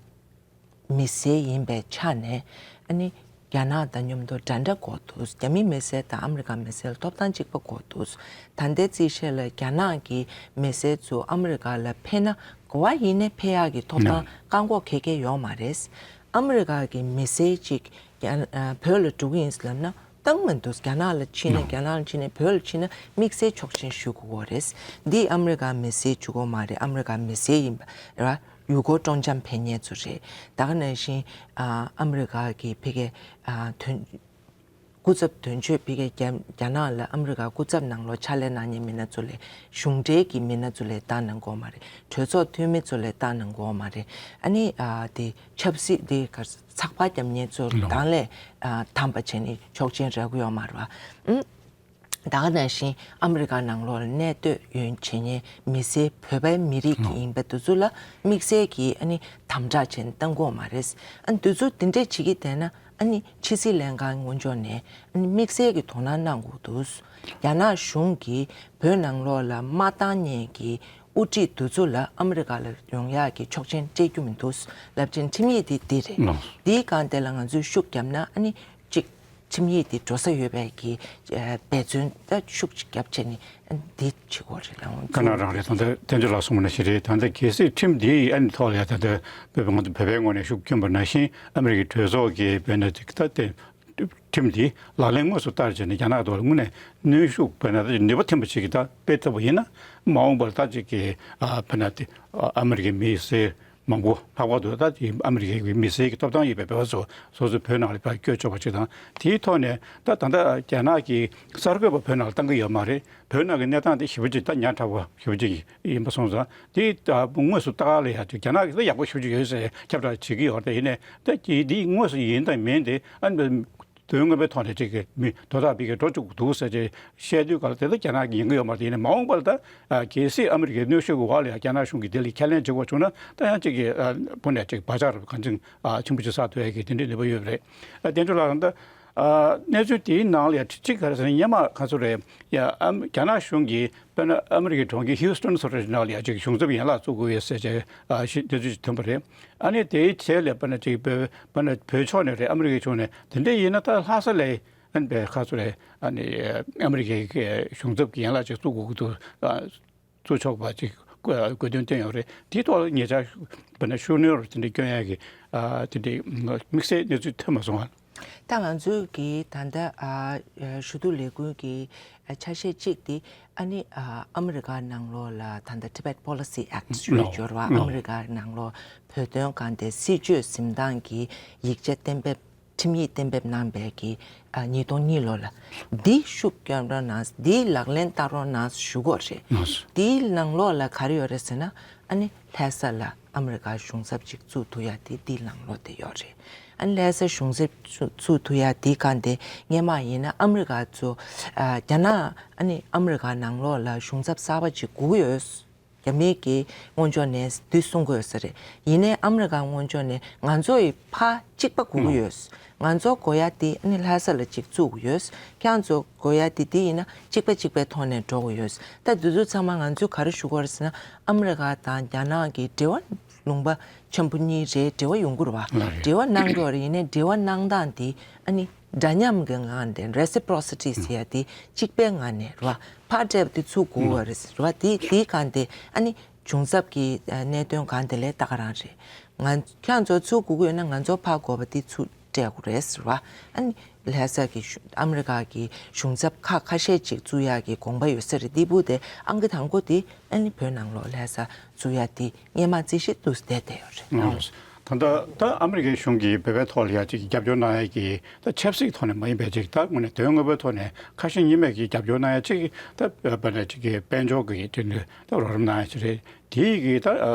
མི་སེར་ཡིན་པའི་ཆ་ནས་ཨ་ནི་རྒྱ་ནག་དང་མཉམ་དུ་འདྲ་འདྲ་དགོས་འདུག་རྒྱ་མི་མི་སེར་དང་ཨ་མི་རི་ཀ་མི་སེར་ལ་ཐོབ་ཐང་གཅིག་པ་དགོས་འདུག་ད་ལྟའི་རྩིས་བཤེར་ལ་རྒྱ་ནག་གི་མི་སེར་ཚོ་ཨ་མི་རི་ཀ་ལ་ཕེབས་ན་ག་པར་ཡིན་ནའི་ཕེབས་ཡག་གི་ཐོབ་ཐང་བཀག་འགོག་ག་གེ་ཡོད་མ་རེད། ཨ་མི་རི་ཀ་གི་མི་སེར་གཅིག་རྒྱ་ཨ་བོད་ལ་འགྲོ་གི་ཡིན་ལབ་ན་བཏང་མི་འདུག་རྒྱ་ནག་ལ་ཕྱིན་ནས་རྒྱ་ནག་ལ་ཕྱིན་ནས་བོད་ལ་ཕྱིན་ན་དམིགས་བསལ་ཆོག་མཆན་ཞུ་དགོས་རེད། འདི་ཨ་མི་རི་ཀ་མི་སེར་གཅིག་པོ་མ་རེད། ཨ་མི་རི་ཀ་མི་སེར་ཡིན་པ་ར། ཡུལ་སྐོར་སྤྲོ་འཆམ་ཕེབས་མཁན་ཚོ་རེད། ད་ག་ནང་བཞིན་ཨ་ཨ་མི་རི་ཀ་གི་ཕ་གི་ཨ་དོན་སྐུ་ཚབ་དོན་གཅོད་ཕ་གི་རྒྱ་རྒྱ་ནག་ལ་ཨ་མི་རི་ཀ་སྐུ་ཚབ་ནང་ལོགས་ཕྱག་ལས་གནང་མཁན་མི་སྣ་ཚོ་ལས་གཞུང་འབྲེལ་གྱི་མི་སྣ་ཚོ་ལས་བཏང་གནང་དགོས་མ་རེད། གྲོས་ཚོགས་འཐུས་མི་ཚོ་ལས་བཏང་གནང་དགོས་མ་རེད། ཨ་ནི་ཨ་དེ་ཆབ་སྲིད་དེ་ག་ཚགས་པར་རྒྱབ་མཁན་ཚོ་ལོ། དང་ལས་ཨ་དམ་པ་བྱས་ནས་ཆོག་མཆན་རག་གི་ཡོད་མ་རེད་པ། ཨུམ། ད་ག་ནང་བཞིན་ཨ་མི་རི་ཀ་ནང་ལོགས་ལ་གནས་སྡོད་ཡོད་བྱེད་མཁན་མི་སེར་བོད་པའི་མི་རིགས་ཀྱི་ཡིན་པ་དེ་ཚོ་ལ་དམིགས་བསལ་གྱིས་ཨ་ནི་དམ་དྲག་བྱས་ནས་བཏང་དགོས་མ་རེད། ཨ་ནི་དེ་ཚོ་དེ་འདྲས་བྱེད་ཀྱི་བསྡད་ན་ཨ་ནི་ཕྱི་སྲིད་ལྷན་ཁང་ངོས་ཕྱོགས་ནས་ཨ་ནི་དམིགས་བསལ་གྱི་དོ་སྣང་གནང་དགོས་འདུག་རྒྱ་ནག་གཞུང་གིས་བོད་ནང་ལོགས་ལ་དམག་བཏང་མཁན་གྱི་དབུ་ཁྲིད་དེ་ཚོ་ལ་ཨ་མི་རི་ཀ་ལ་ཡོང་ཡག་གི་ཆོག་མཆན་སྤྲད་རྒྱུ་མི་འདུག་ལབ་བྱས་ཁྲིམས་ཡིག་དེ་འདི་རེད། ལགས། འདིའི་སྒང་དེ་ལ་ང་ཚོས་ཤུགས་བརྒྱབ་ན་ཨ་ནི་གཅིག་ཁྲིམས་ཡིག་དེ་འགྲོ་ས་ཡོད་པའི་གི་ཨ་འབད་བརྩོན་ད་ཤུགས་ཅིག་བརྒྱབ་བྱས་ནས་ཨ་ནི་འདི་བྱེད་དགོས་རེད་ལགས། དཀའ་གནད་རང་རེད། ད་ལྟ་བསྟན་འཛིན་ལགས་གསུངས་པ་ནང་བཞིན་རེད། ད་ལྟ་གལ་སྲིད་ཁྲིམས་འདིའི་ཨ་ནི་ཐོག་ལ་ཡ་ད་ལྟ་བོད་པ་ང་ཚོ་བོད་པའི་ངོས་ནས་ཤུགས་བསྐྱོན་པ་ནང་བཞིན་ཨ་མི་རི་ཀའི་གྲོས་ཚོགས་ཀྱིས་བོད་ནང་དེ་ད་དེ་ཁྲིམས་འདི་ལག་ལེན་དངོས་སུ་བསྟར་བྱས་ནས་རྒྱ་ནག་ཐོག་ལ་དངོས་གནས་གནོན་ཤུགས་བོད་ནང་ད་ནུས་པ་ཐོན་པ་ཞིག་གིས་ད་སྤེལ་ཐུབ་པ་ཡིན་ན་མ་འོངས་པར་ད་ཅིག་གི་ཨ་བོད་ནང་དེ་ཨ་མི་རི་ཀའི་མི་སེར་མང་པོ་ལྷག་པར་དུ་ད་ཨ་མི་རི་ཀའི་མི་སེར་གྱི་ཐོབ་ཐང་ཡོད་པའི་བོད་པ་ཚོ་སོ་སོའི་བོད་ནང་ལ་ཕར་བསྐྱོད་ཆོག་པ་ཞིག་དང་། དེའི་ཐོག་ནས་ད་ད་ལྟ་རྒྱ་ནག་གིས་གསར་འགོད་པ་བོད་ནང་ལ་བཏང་གི་ཡོད་མ་རེད། བོད་ནང་གི་གནས་སྟངས་དེ་ཞེ་པོ་ཅིག་ད་ཉག་ཕྲ་བ་ཞེ་པོ་ཅིག་ཡིན་པ་སོང་ཙང་དེ་ད་དངོས་སུ་ལྟ་ག་ལ་ཡ་ཅིག་རྒྱ་ནག་གིས་ད་ཡག་པོ་ཞེ་པོ་ཅིག་ཡོད་ཟེར་ཁྱབ་བསྒྲགས་བྱེད་ཀྱི་ཡོད་རེད། ཡིན་ནའི་ད་དེ་དེ་དངོས་སུ་ཡིན་དང་མིན་དེ་ཨ་ནི་དོན་དངོས་པོའི་ཐོག་ནས་ཅིག་གི་མི་དོ་བདག་པའི་གི་འགྲོ་བཅུག་འདུག་ཟེར་ཅིག་བཤད་དུས་ག་ལ་དེ་ལ་རྒྱ་ནག་གིས་ཉན་གི་ཡོད་མ་རེད། ཡིན་ནའི་མ་འོངས་པ་ལ་ད་གལ་སྲིད་ཨ་མི་རི་ཀའི་གནོན་ཤུགས་ཀྱི་འོག་ལ་ཡང་རྒྱ་ནག་གཞུང་གིས་དེ་ལ་ཁས་ལེན་བྱེད་དགོས་བྱུང་ན་ད་ཡང་ཅིག་གི་ཕུ་ནས་ཅིག་བག་ཆགས་རུ་གང་ཅིང་ཆེན་པོ་ཅིག་བསགས་ཐུབ་ཡ་གི་དེ་འདྲའི་ནུས་པ་ཡོད་པ་རེད། བསྟན་ཆོས་ལགས་ད་གནས་ཚུལ་དེའི་ནང་ལ་ཡང་གཅིག་ག་རེ་ཟེར་ན་སྔོན་མ་ག་ཚོད་རེད་ཡ་རྒྱ་ནག་གཞུང་གིས་དཔེར་ན་ཨ་མི་རི་ཀའི་གྲོང་ཁྱེར་ཧིའུ་སི་ཊོན་སོགས་རེ་ནང་ལ་ཡ་ཅིག་གཞུང་ཚབ་ཡན་ལག་བཙུགས་དགོས་ཡོད་ཟེར་བྱས་ཨ་ཞིག་འདི་ཚོ་ཞིག་ཐོན་པ་རེད། ཨ་ནི་དེའི་རྗེས་ལ་དཔེར་ན་ཅིག་བོད་དཔེར་ན་བོད་ཕྱོགས་ནས་རེད་ཨ་མི་རི་ཀའི་ཕྱོགས་ནས་དེ་འདྲ་ཡིན་ན་ད་ལྷ་ས་ལ་ཨ་ནི་བའི་ཁ་སོ་རེད་ཨ་ནི་ཨ་མི་རི་ཀའི་གཞུང་ཚབ་ཀྱི་ཡན་ལག་ཅིག་བཙུགས་དགོས་ཀྱི་འདུག་བཙུགས་ཆོག་པ་ཅིག་ དགོས་དོན་བཏོན་ཡོད་རེད། དེའི་ཐོག་ལ་ཉེ་ཆར་དཔེར་ན་ཤུགས་སྣོན་རུ་དེ་འདྲ་སྐྱོན་ཡག་གི་ཨ་དེ་འདྲའི་དམིགས་བསལ་གནས་ཚུལ་ཐོན་མ་སོང་ཨ། ད་ང་ཚོའི་གི་ད་ལྟ་ཨ་ཞུ་གཏུག་ལས་ཁུངས་ཀྱི་ཨ་ཆ་ཤས་གཅིག་དེ་ཨ་ནི་ཨ་ཨ་མི་རི་ཀ་ནང་ལོགས་ལ་ད་ལྟ་Tibet Policy Act་ཞུ་ཡོད་རེད་བ། ཨ་མི་རི་ཀ་ནང་ལོགས་བོད་དོན་སྒང་དེ་སྲིད་བྱུས་འཛིན་སྟངས་ཀྱི་ཡིག་ཆ་གཏན་འབེབས། ཁྲིམས་ཡིག་གཏན་འབེབས་གནང་བའི་གི་ཨ་ཉིས་སྟོང་གཉིས་ལོ་ལ་འདི་ཤུགས་རྒྱབ་རོགས་གནང་། འདི་ལག་ལེན་བསྟར་རོགས་གནང་ཞུ་གི་རེད། འདིའི་ནང་ལོགས་ལ་ག་རེ་ཡོད་རེད་ཟེར་ན། ཨ་ནི་ལྷ་ས་ལ་ཨ་མི་རི་ཀ་གཞུང་ཚབ་ཅིག་བཙུགས་ཐུབ་ཡ་དེ་འདིའི་ནང་ལོགས་དེ་ཡོད་རེད། ཨ་ནི་ལྷ་ས་གཞུང་ཚབ་བཙུགས་ཐུབ་ཡ་དེ་གང་དེ་སྔས་མ་ཡིན་ན་ཨ་མི་རི་ཀ་ཚོ་ཨ་རྒྱ་ནག་ཨ་ནི་ཨ་མི་རི་ཀ་ནང་ལོགས་ལ་གཞུང་ཚབ་གསར་པ་ཅིག་དགོས་ཀྱི་ཡོད། རྒྱ་མིའི་གི་སྔོན་ཕྱོགས་ནས་འདི་གསུང་དགོས་ས་རེད། ཡིན་ནའི་ཨ་མི་རི་ཀ་སྔོན་ཕྱོགས་ནས་ང་ཚོ་ཡི་ཕར་གཅིག་པ་དགོས་ཀྱི་ཡོད། ང་ཚོ་དགོས་ཡ་དེ་ཨ་ནི་ལྷ་ས་ལ་གཅིག་བཙུགས་དགོས་ཡོད། ཁྱེད་རང་ཚོ་དགོས་ཡ་དེ་དེ་ཡིན་ན་གཅིག་པ་གཅིག་པའི་ཐོག་ནས་འགྲོ་དགོས་ཡོད། ད་དུས་ཚོད་ཚང་མ་ང་ཚོས་ག་རེ་ཞུ་དགོས་རེད་ཟེར་ན། ཨ་མི་རི་ཀ་དང་རྒྱ་ནག་གི་འབྲེལ་བ་ལུང་པ་ཆེན་པོ་གཉིས་རེད། འབྲེལ་བ་ཡོང་གི་རེད་བ། ལགས་རེད། འབྲེལ་བ་གནང་གི་ཡོད་རེད། ཡིན་ནའི་འབྲེལ་བ་གནང་སྟངས་དེ་ཨ་ནི་འདྲ་མཉམ་གྱི་ངང་དེ་Reciprocity་ཟེར་ཡ་དེ་གཅིག་པའི་ངང་ནས་རེད་བ། ཕར་སྤྲད་པ་དེ་ཚུར་དགོས་པ་རེད་ཟེར་བ། དེ་དེའི་སྒང་དེ་ཨ་ནི་གཞུང་ཚབ་ཀྱི་ཨ་གནད་དོན་སྒང་དེ་ལས་ལྟ་ག་རང་རེད། ང་ཁྱེད་ཚོ་ཚུར་དགོས་ཀྱི་ཡོད་ན་ང་ཚོ་ཕར་དགོས་པ་དེ་ཚུར་སྤྲད་དགོས་རེད་ཟེར་བ། ཨ་ནི་ལྷ་ས་གི་གཞུང་ཨ་མི་རི་ཀ་གི་གཞུང་ཚབ་ཁག་ཁ་ཤས་ཅིག་བཙུགས་ཡག་གི་དགོངས་པ་ཡོད་ས་རེད། དེ་བུ་དེ་ཨང་ཀི་དང་པོ་དེ་ཨ་ནི་བོད་ནང་ལོགས་ལྷ་ས་བཙུགས་ཡག་དེ་སྔས་མ་རྩིས་གཞི་འདུག་བསྡད་བསྡད་ཡོད་རེད། ཨང་། ད་ལྟ་ད་ཨ་མི་རི་ཀའི་གཞུང་གིས་བོད་པའི་ཐོག་ལ་ཡ་ཅིག་རྒྱབ་སྐྱོར་གནང་ཡ་གི་ད་ཆབ་སྲིད་ཐོག་ནས་མ་ཡིན་པའི་ཅིག་ད་དངོས་གནས་དོན་དངོས་པོའི་ཐོག་ནས་ཁ་ཞེ་གཉིས་མེད་ཀྱི་རྒྱབ་སྐྱོར་གནང་ཡ་ཅིག་ད་བོད་ནས་ཅིག་གི་དཔལ་འབྱོར་གྱི་དེ་འདྲ་ད་རོགས་རམ་གནང་ཡ་ཅིག་རེད། དེ་ཡི་གི་ད་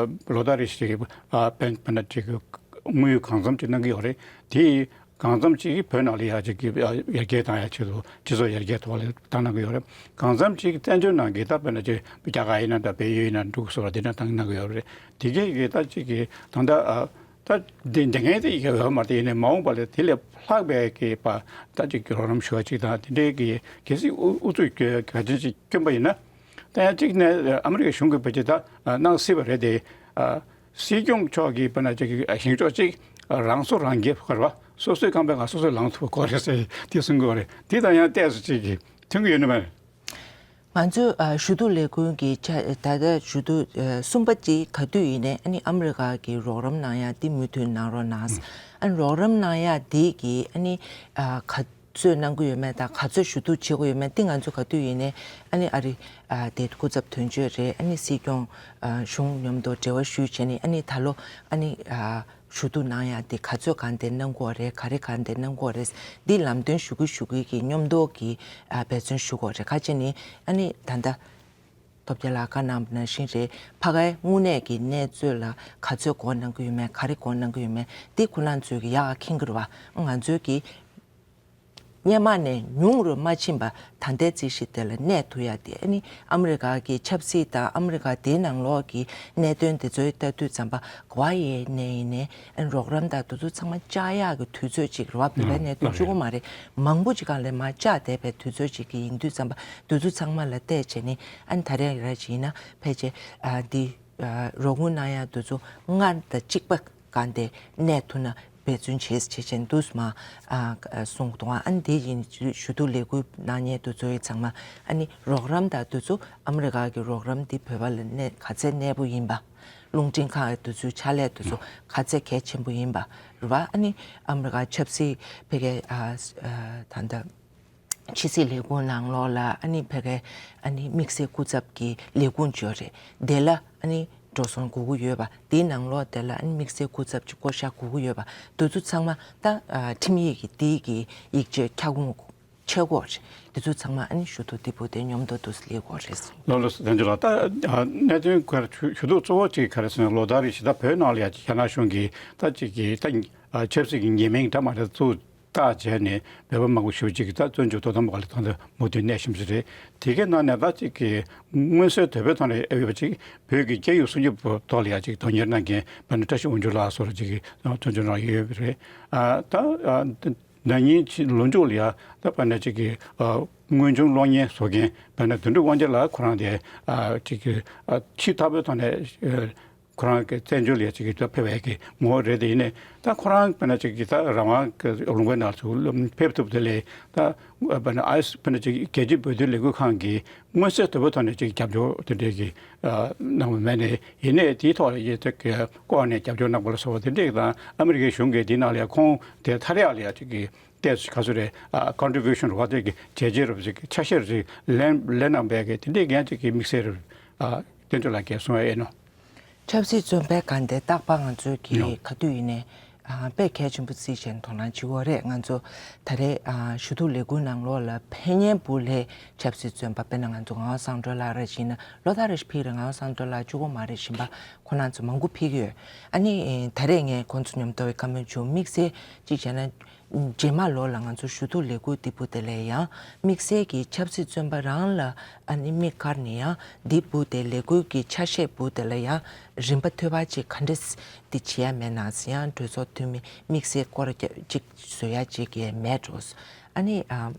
ལོ་ལྟར་རེ་བཞིན་ཅིག་གི་དཔལ་བོད་ནས་ཅིག་གི་དངུལ་གང་འཚམ་ཅིག་གནང་གི་ཡོད་རེད། དེ་ཡི་གང་འཚམ་ཅིག་བོད་ནང་ལ་ཡ་ཅིག་གི་ཡར་རྒྱས་བཏང་ཡ་ཆེད་དུ་སྤྱི་ཚོགས་ཡར་རྒྱས་ཐོག་ལ་བཏང་གནང་གི་ཡོད་རེད། གང་འཚམ་ཅིག་བཙན་བྱོལ་ནང་གི་ད་དཔེར་ན་ཅིག་རྒྱ་གར་ཡིན་ན་འདྲ། བལ་ཡུལ་ཡིན་ན་འདྲ་སོགས་ལ་དེ་འདྲ་བཏང་གནང་གི་ཡོད་རེད། དེ་གའི་གི་ད་ཅིག་གི་ད་ལྟ་ཨ་ད་དེ་འདི་ངས་དེ་ཡི་གེ་ཡོད་མ་རེད། ཡིན་ནའི་མ་འོངས་པ་ལ་དེ་ལས་ལྷག་པའི་གི་པ་ད་ཅིག་གི་རོགས་རམ་ཞུ་བ་ཅིག་དང་དེ་འདྲའི་གི་གལ་སྲིད་ཨུ་ཨུ་ཚུགས་གལ་ཆེན་ཅིག་བསྐྱོན་པ་ཡིན་ན། ད་ཡང་གཅིག་ནས་ཨ་མི་རི་ཀའི་གཞུང་གིས་བེད་སྤྱོད་ད་གནང་སྲིད་པ་རེད་དེ། སྲིད་སྐྱོང་མཆོག་གིས་དཔེར་ན་ཅིག་བཞེངས་ཕྱོགས་གཅིག་རང་སྲོག་རང་འགེབས་དགོས་རེད་བ། སོ་སོའི་རྐང་པའི་ཁ་སོ་སོས་ལངས་ཐུབ་དགོས་རེད་ཟེར་དེ་གསུང་གི་ཡོད་རེད། དེ་དང་ཡང་ཏོག་ཙམ་ཅིག་གིས་མཐུན་གྱི་ཡོད་ནི་མ་རེད། ང་ཚོས་ཨ་ཞུ་གཏུག་ལས་ཁུངས་ཀྱི་ཆ་ད་ལྟ་ཞུ་གཏུག་ཨ་གསུམ་པ་ཅིག་ག་དུས་ཡིན་ནའི་ཨ་ནི་ཨ་མི་རི་ཀ་གི་རོགས་རམ་གནང་ཡ་དེ་མུ་མཐུད་གནང་རོགས་གནང་། ཨ་ནི་རོགས་རམ་གནང་ཡ་དེ་གི་ཨ་ནི་ཨ་ག་ཚོད་གནང་གི་ཡོད་མེད་དང་ག་ཚོད་ཞུ་གཏུག་བྱེད་དགོས་ཡོད་མེད་དེ་ང་ཚོ་ག་དུས་ཡིན་ནའི་ཨ་ནི་ཨ་རི་ཨ་དེ་སྐུ་ཚབ་དོན་གཅོད་རེད། ཨ་ནི་སྲིད་སྐྱོང་ཨ་གཞུང་མཉམ་དུ་འབྲེལ་བ་ཞུས་བྱས་ནས་ཨ་ནི་ད་ལོ་ཨ་ནི་ཨ་ཞུ་གཏུག་གནང་ཡ་དེ་ག་ཚོད་གང་དེ་གནང་དགོས་རེད། ག་རེ་གང་དེ་གནང་དགོས་རེད། འདི་ལམ་སྟོན་ཞུ་གི་ཞུ་གི་གི་མཉམ་དུ་གི་ཨ་འབད་བརྩོན་ཞུ་དགོས་རེད། ཁ་ཅིག་ནི་ཨ་ནི་ད་ལྟ་སྟོབས་རྒྱལ་ལགས་བཀའ་གནང་བ་ནང་བཞིན་རེད། ཕ་གའི་དངོས་གནས་ཀྱི་གནས་ཚུལ་ལ་ག་ཚོད་སྒོ་གནང་གི་ཡོད་མེད། ག་རེ་སྒོ་གནང་གི་ཡོད་མེད་དེ་ཁོ་རང་ཚོས་ཀྱི་ཡག་མཁྱེན་གྱི་རེད་བ། ང་ཚོས་ཀྱི་སྔོན་མ་ནས་ཉུང་རུ་མ་ཕྱིན་པ་ད་ལྟའི་རྩིས་གཞི་དེ་ལ་གནས་ཐུབ་ཡ་དེ་ཨ་ནི་ཨ་མི་རི་ཀ་གི་ཆབ་སྲིད་དང་ཨ་མི་རི་ཀ་དེའི་ནང་ལོགས་ཀྱི་གནད་དོན་དེ་ཚོའི་ལྟ་དུས་ཙམ་པ་ག་བ་ཡས་ནས་ཡིན་ནའི་ཨ་ནི་རོགས་རམ་དང་དེ་ཚོ་ཚང་མ་བཅག་ཡག་གི་དུས་ཚོད་ཅིག་རེད་བ། བོད་པའི་གནད་དོན་གཅིག་པོ་མ་རེད། མང་པོ་ཅིག་སྒང་ལ་མར་བཅག་བསྡད་པའི་དུས་ཚོད་ཅིག་གི་ཡིན་དུས་ཙམ་པ་དེ་ཚོ་ཚང་མ་ལ་བལྟས་བྱས་ནས་ཨ་ནི་ད་རེས་ར་ཅིག་ཡིན་ན་ཕལ་ཆེར་ཨ་འདི་ཨ་རོགས་དངུལ་གནང་ཡག་དེ་ཚོ་སྔར་དང་གཅིག་པ་གང་དེ་གནས་ཐུབ་ན་འབད་བརྩོན་བྱེད་བྱེད་བྱེད་འདུག་མ་ཨ་གསུངས་འདུག་ཨ་ནི་དེ་ཡིན་ཞུ་གཏུག་ལས་ཁུར་གནང་མཁན་དེ་ཚོ་ཡི་ཚང་མ་ཨ་ནི་རོགས་རམ་དང་དེ་ཚོ་ཨ་མི་རི་ཀ་གི་རོགས་རམ་འདི་བོད་པ་ལ་གནས་ག་ཚད་གནས་པོ་ཡིན་པ། རླུང་འཕྲིན་ཁང་དེ་ཚོའི་ཕྱག་ལས་དེ་ཚོ་ག་ཚད་གལ་ཆེན་པོ་ཡིན་པ་རེད་བ། ཨ་ནི་ཨ་མི་རི་ཀ་ཆབ་སྲིད་ཕ་གིའི་ཨ་ཨ་ད་ལྟ་ཕྱི་སྲིད་ལས་ཁུངས་ནང་ལོགས་ལ་ཨ་ནི་ཕ་གིའི་ཨ་ནི་དམིགས་བསལ་སྐུ་ཚབ་ཀྱི་ལས་ཁུངས་ཅིག་ཡོད་རེད། དེ་ལ་ཨ་ནི་འགྲོ་སོང་དགོས་ཀྱི་ཡོད་པ། དེའི་ནང་ལོགས་དེ་ལ་ཨ་ནི་དམིགས་བསལ་སྐུ་ཚབ་ཅིག་བསྐོ་བཞག་དགོས་ཀྱི་ཡོད་པ། དེ་ཚོ་ཚང་མ་ད་ཨ་ཁྲིམས་ཡིག་གི་དེའི་གི་ཡིག་ཆའི་ཁྱབ་ཁོངས་ཆེ་གོ་རེད། དེ་ཚོ་ཚང་མ་ཨ་ནི་ཞུ་གཏུག་དེ་བུ་དེ་མཉམ་དུ་དུ་ལས་གོ་རེད། ལགས་ལགས་སོ། བདེ་འཇགས་ལགས། ད་ཨ་གནད་དོན་ག་རེ་ཞུ་ཞུ་གཏུག་གཙོ་བོ་གཅིག་ག་རེ་ཟེར་ན་ལོ་ལྟར་རེ་བཞིན་ད་བོད་ནང་ལ་ཡ་རྒྱ་ནག་གཞུང་གིས་ད་གཅིག་གིས་ད་ཨ་ཆབ་སྲིད་ཀྱི་ཉེས་མིང་འདྲ་མ་འདྲ་བཙུགས་བཏགས་བྱས་ནས་བོད་པ་མང་པོ་ཞེ་པོ་ཅིག་གིས་ད་བཙོན་འཇུག་དོ་དམ་པ་ལ་ད་ལྟ་མུ་མཐུད་གནས་བཞིན་པ་ཞིག་རེད། དེ་གའི་ནང་ནས་ད་གཅིག་གིས་མངོན་གསལ་དོད་པོའི་ཐོག་ནས་ཨེ་ཡོད་པ་ཅིག་བོད་ཀྱི་སྐད་ཡིག་སྲུང་སྐྱོབ་ཐོག་ལ་ཡ་གཅིག་དོན་གཉེར་གནང་མཁན་བན་ཌ་བཀྲ་ཤིས་དབང་ཕྱུག་ལགས་སོགས་ལ་གཅིག་གིས་བཙོན་འཇུག་གནང་ཡོད་པ་རེད། ཨ་ད་ཨ། ན་ནིང་ཕྱི་ལོ་མཇུག་ལ་ཡ་ད་བན་ཌ་ཅིག་གི་ཨ་དངོས་བྱུང་གློག་བརྙན་བཟོ་མཁན་བན་ཌ་དོན་གྲུབ་དབང་རྒྱལ་ལགས་ཁོ་རང་དེ་ཨ་ཅིག་གི་ཨ་ཕྱི་དྲག་པོའི་ཐོག་ནས་ཨ་ ཁོ་རང་གི་བཙན་བྱོལ་ལ་ཅིག་གི་ཕེབས་པའི་གི་ངོ་བོ་རེད། དེ་ཡིན་ནའི་ད་ཁོ་རང་དཔེར་ན་ཅིག་གི་ད་རང་དབང་གི་ལུང་པའི་ནང་ཚུར་ཕེབས་ཐུབ་དེ་ལས་ད་དཔེར་ན་ཨའི་སི་དཔེར་ན་ཅིག་རྒྱལ་སྤྱིའི་འོས་བསྡུ་ལས་འགུལ་ཁང་གིས་མངོན་གསལ་དོད་པོའི་ཐོག་ནས་ཅིག་རྒྱབ་སྐྱོར་དེ་འདྲས་ཀྱི་གནང་བ་མེད་ནའི་ཡིན་ནའི་དེའི་ཐོག་ལ་ཡིད་ཐེག་གི་སྐོར་ནས་རྒྱབ་སྐྱོར་གནང་པ་ལ་སོགས་པ་དེ་འདྲས་དང་ཨ་མི་རི་ཀའི་གཞུང་གིས་དེའི་ནང་ལ་ཡང་ཁོང་དེ་ཐ་རེ་ཡག་ལ་ཡང་ཅིག་གི་ཏོག་ཙམ་ག་ཚོད་རེད། ཨ་ཀོན་ཊི་བིའུ་ཤན་རེད་བ། དེ་གི་བྱས་རྗེས་རེད་བ། ཅིག་ཆ་ཤས་རེད་ལེན་ལེན་གནང་པའི་གི་དེ་འདྲའི་འགན་ཅིག་གི་དམིགས་བསལ་རེད། ཨ་དེ་འདྲ་ལ་གས་གསུང་ཡ་ཡིན་ནོ། ཆབ་སྲིད་བཙོན་པའི་སྒང་དེ་རྟག་པར་ང་ཚོའི་གི་ཡོ། ག་དུས་ཡིན་ནའི་ཨ་དཔེ་གལ་ཆེན་པོ་བརྩིས་བྱས་དོ་སྣང་བྱེད་དགོས་རེད། ང་ཚོ་ད་རེས་ཨ་ཞུ་གཏུག་ལས་འགུལ་ནང་ལོགས་ལ་ཕེབས་མཁན་བོད་ལ་ཆབ་སྲིད་བཙོན་པ་དཔེར་ན་ང་ཚོ་ངག་དབང་སངས་སྒྲོལ་ལགས་རེད་བྱས་ན་ལོ་ལྟར་རེ་བཞིན་ཕེབས་རེད། ངག་དབང་སངས་སྒྲོལ་ལགས་གཅིག་པོ་མ་རེད། གཞན་པ་ཁོང་རྣམ་ཚོ་མང་པོ་ཕེབས་ཀྱི་ཡོད། ཨ་ནི་ད་རེས་ངས་ཁོང་ཚོ་མཉམ་དུ་བཀའ་མོལ་བྱུང་། དམིགས་བསལ་གཅིག་བྱས་ན། རྗེས་མ་ལོ་ལ་ང་ཚོ་ཞུ་གཏུག་ལས་འགུལ་འདི་བུ་དེ་ལ་ཡང་དམིགས་བསལ་གྱི་ཆབ་སྲིད་བཙོན་པ་རང་ལ་ཨ་ནི་དམིགས་བཀར་ནས་ཡང་འདི་བུ་དེ་ལས་འགུལ་གྱི་ཆ་ཤས་བུ་དེ་ལ་ཡང་རིམ་པ་ཐོལ་པ་ཅིག་ག་འདྲས་འདི་བྱེད་ཡ་མེད་ན་ཡང་གྲོས་ཚོགས་འཐུས་མི་དམིགས་བསལ་སྐོར་ཅིག་བཟོ་ཡ་ཅིག་གི་མེད་འགྲོ། ཨ་ནི་ཨ་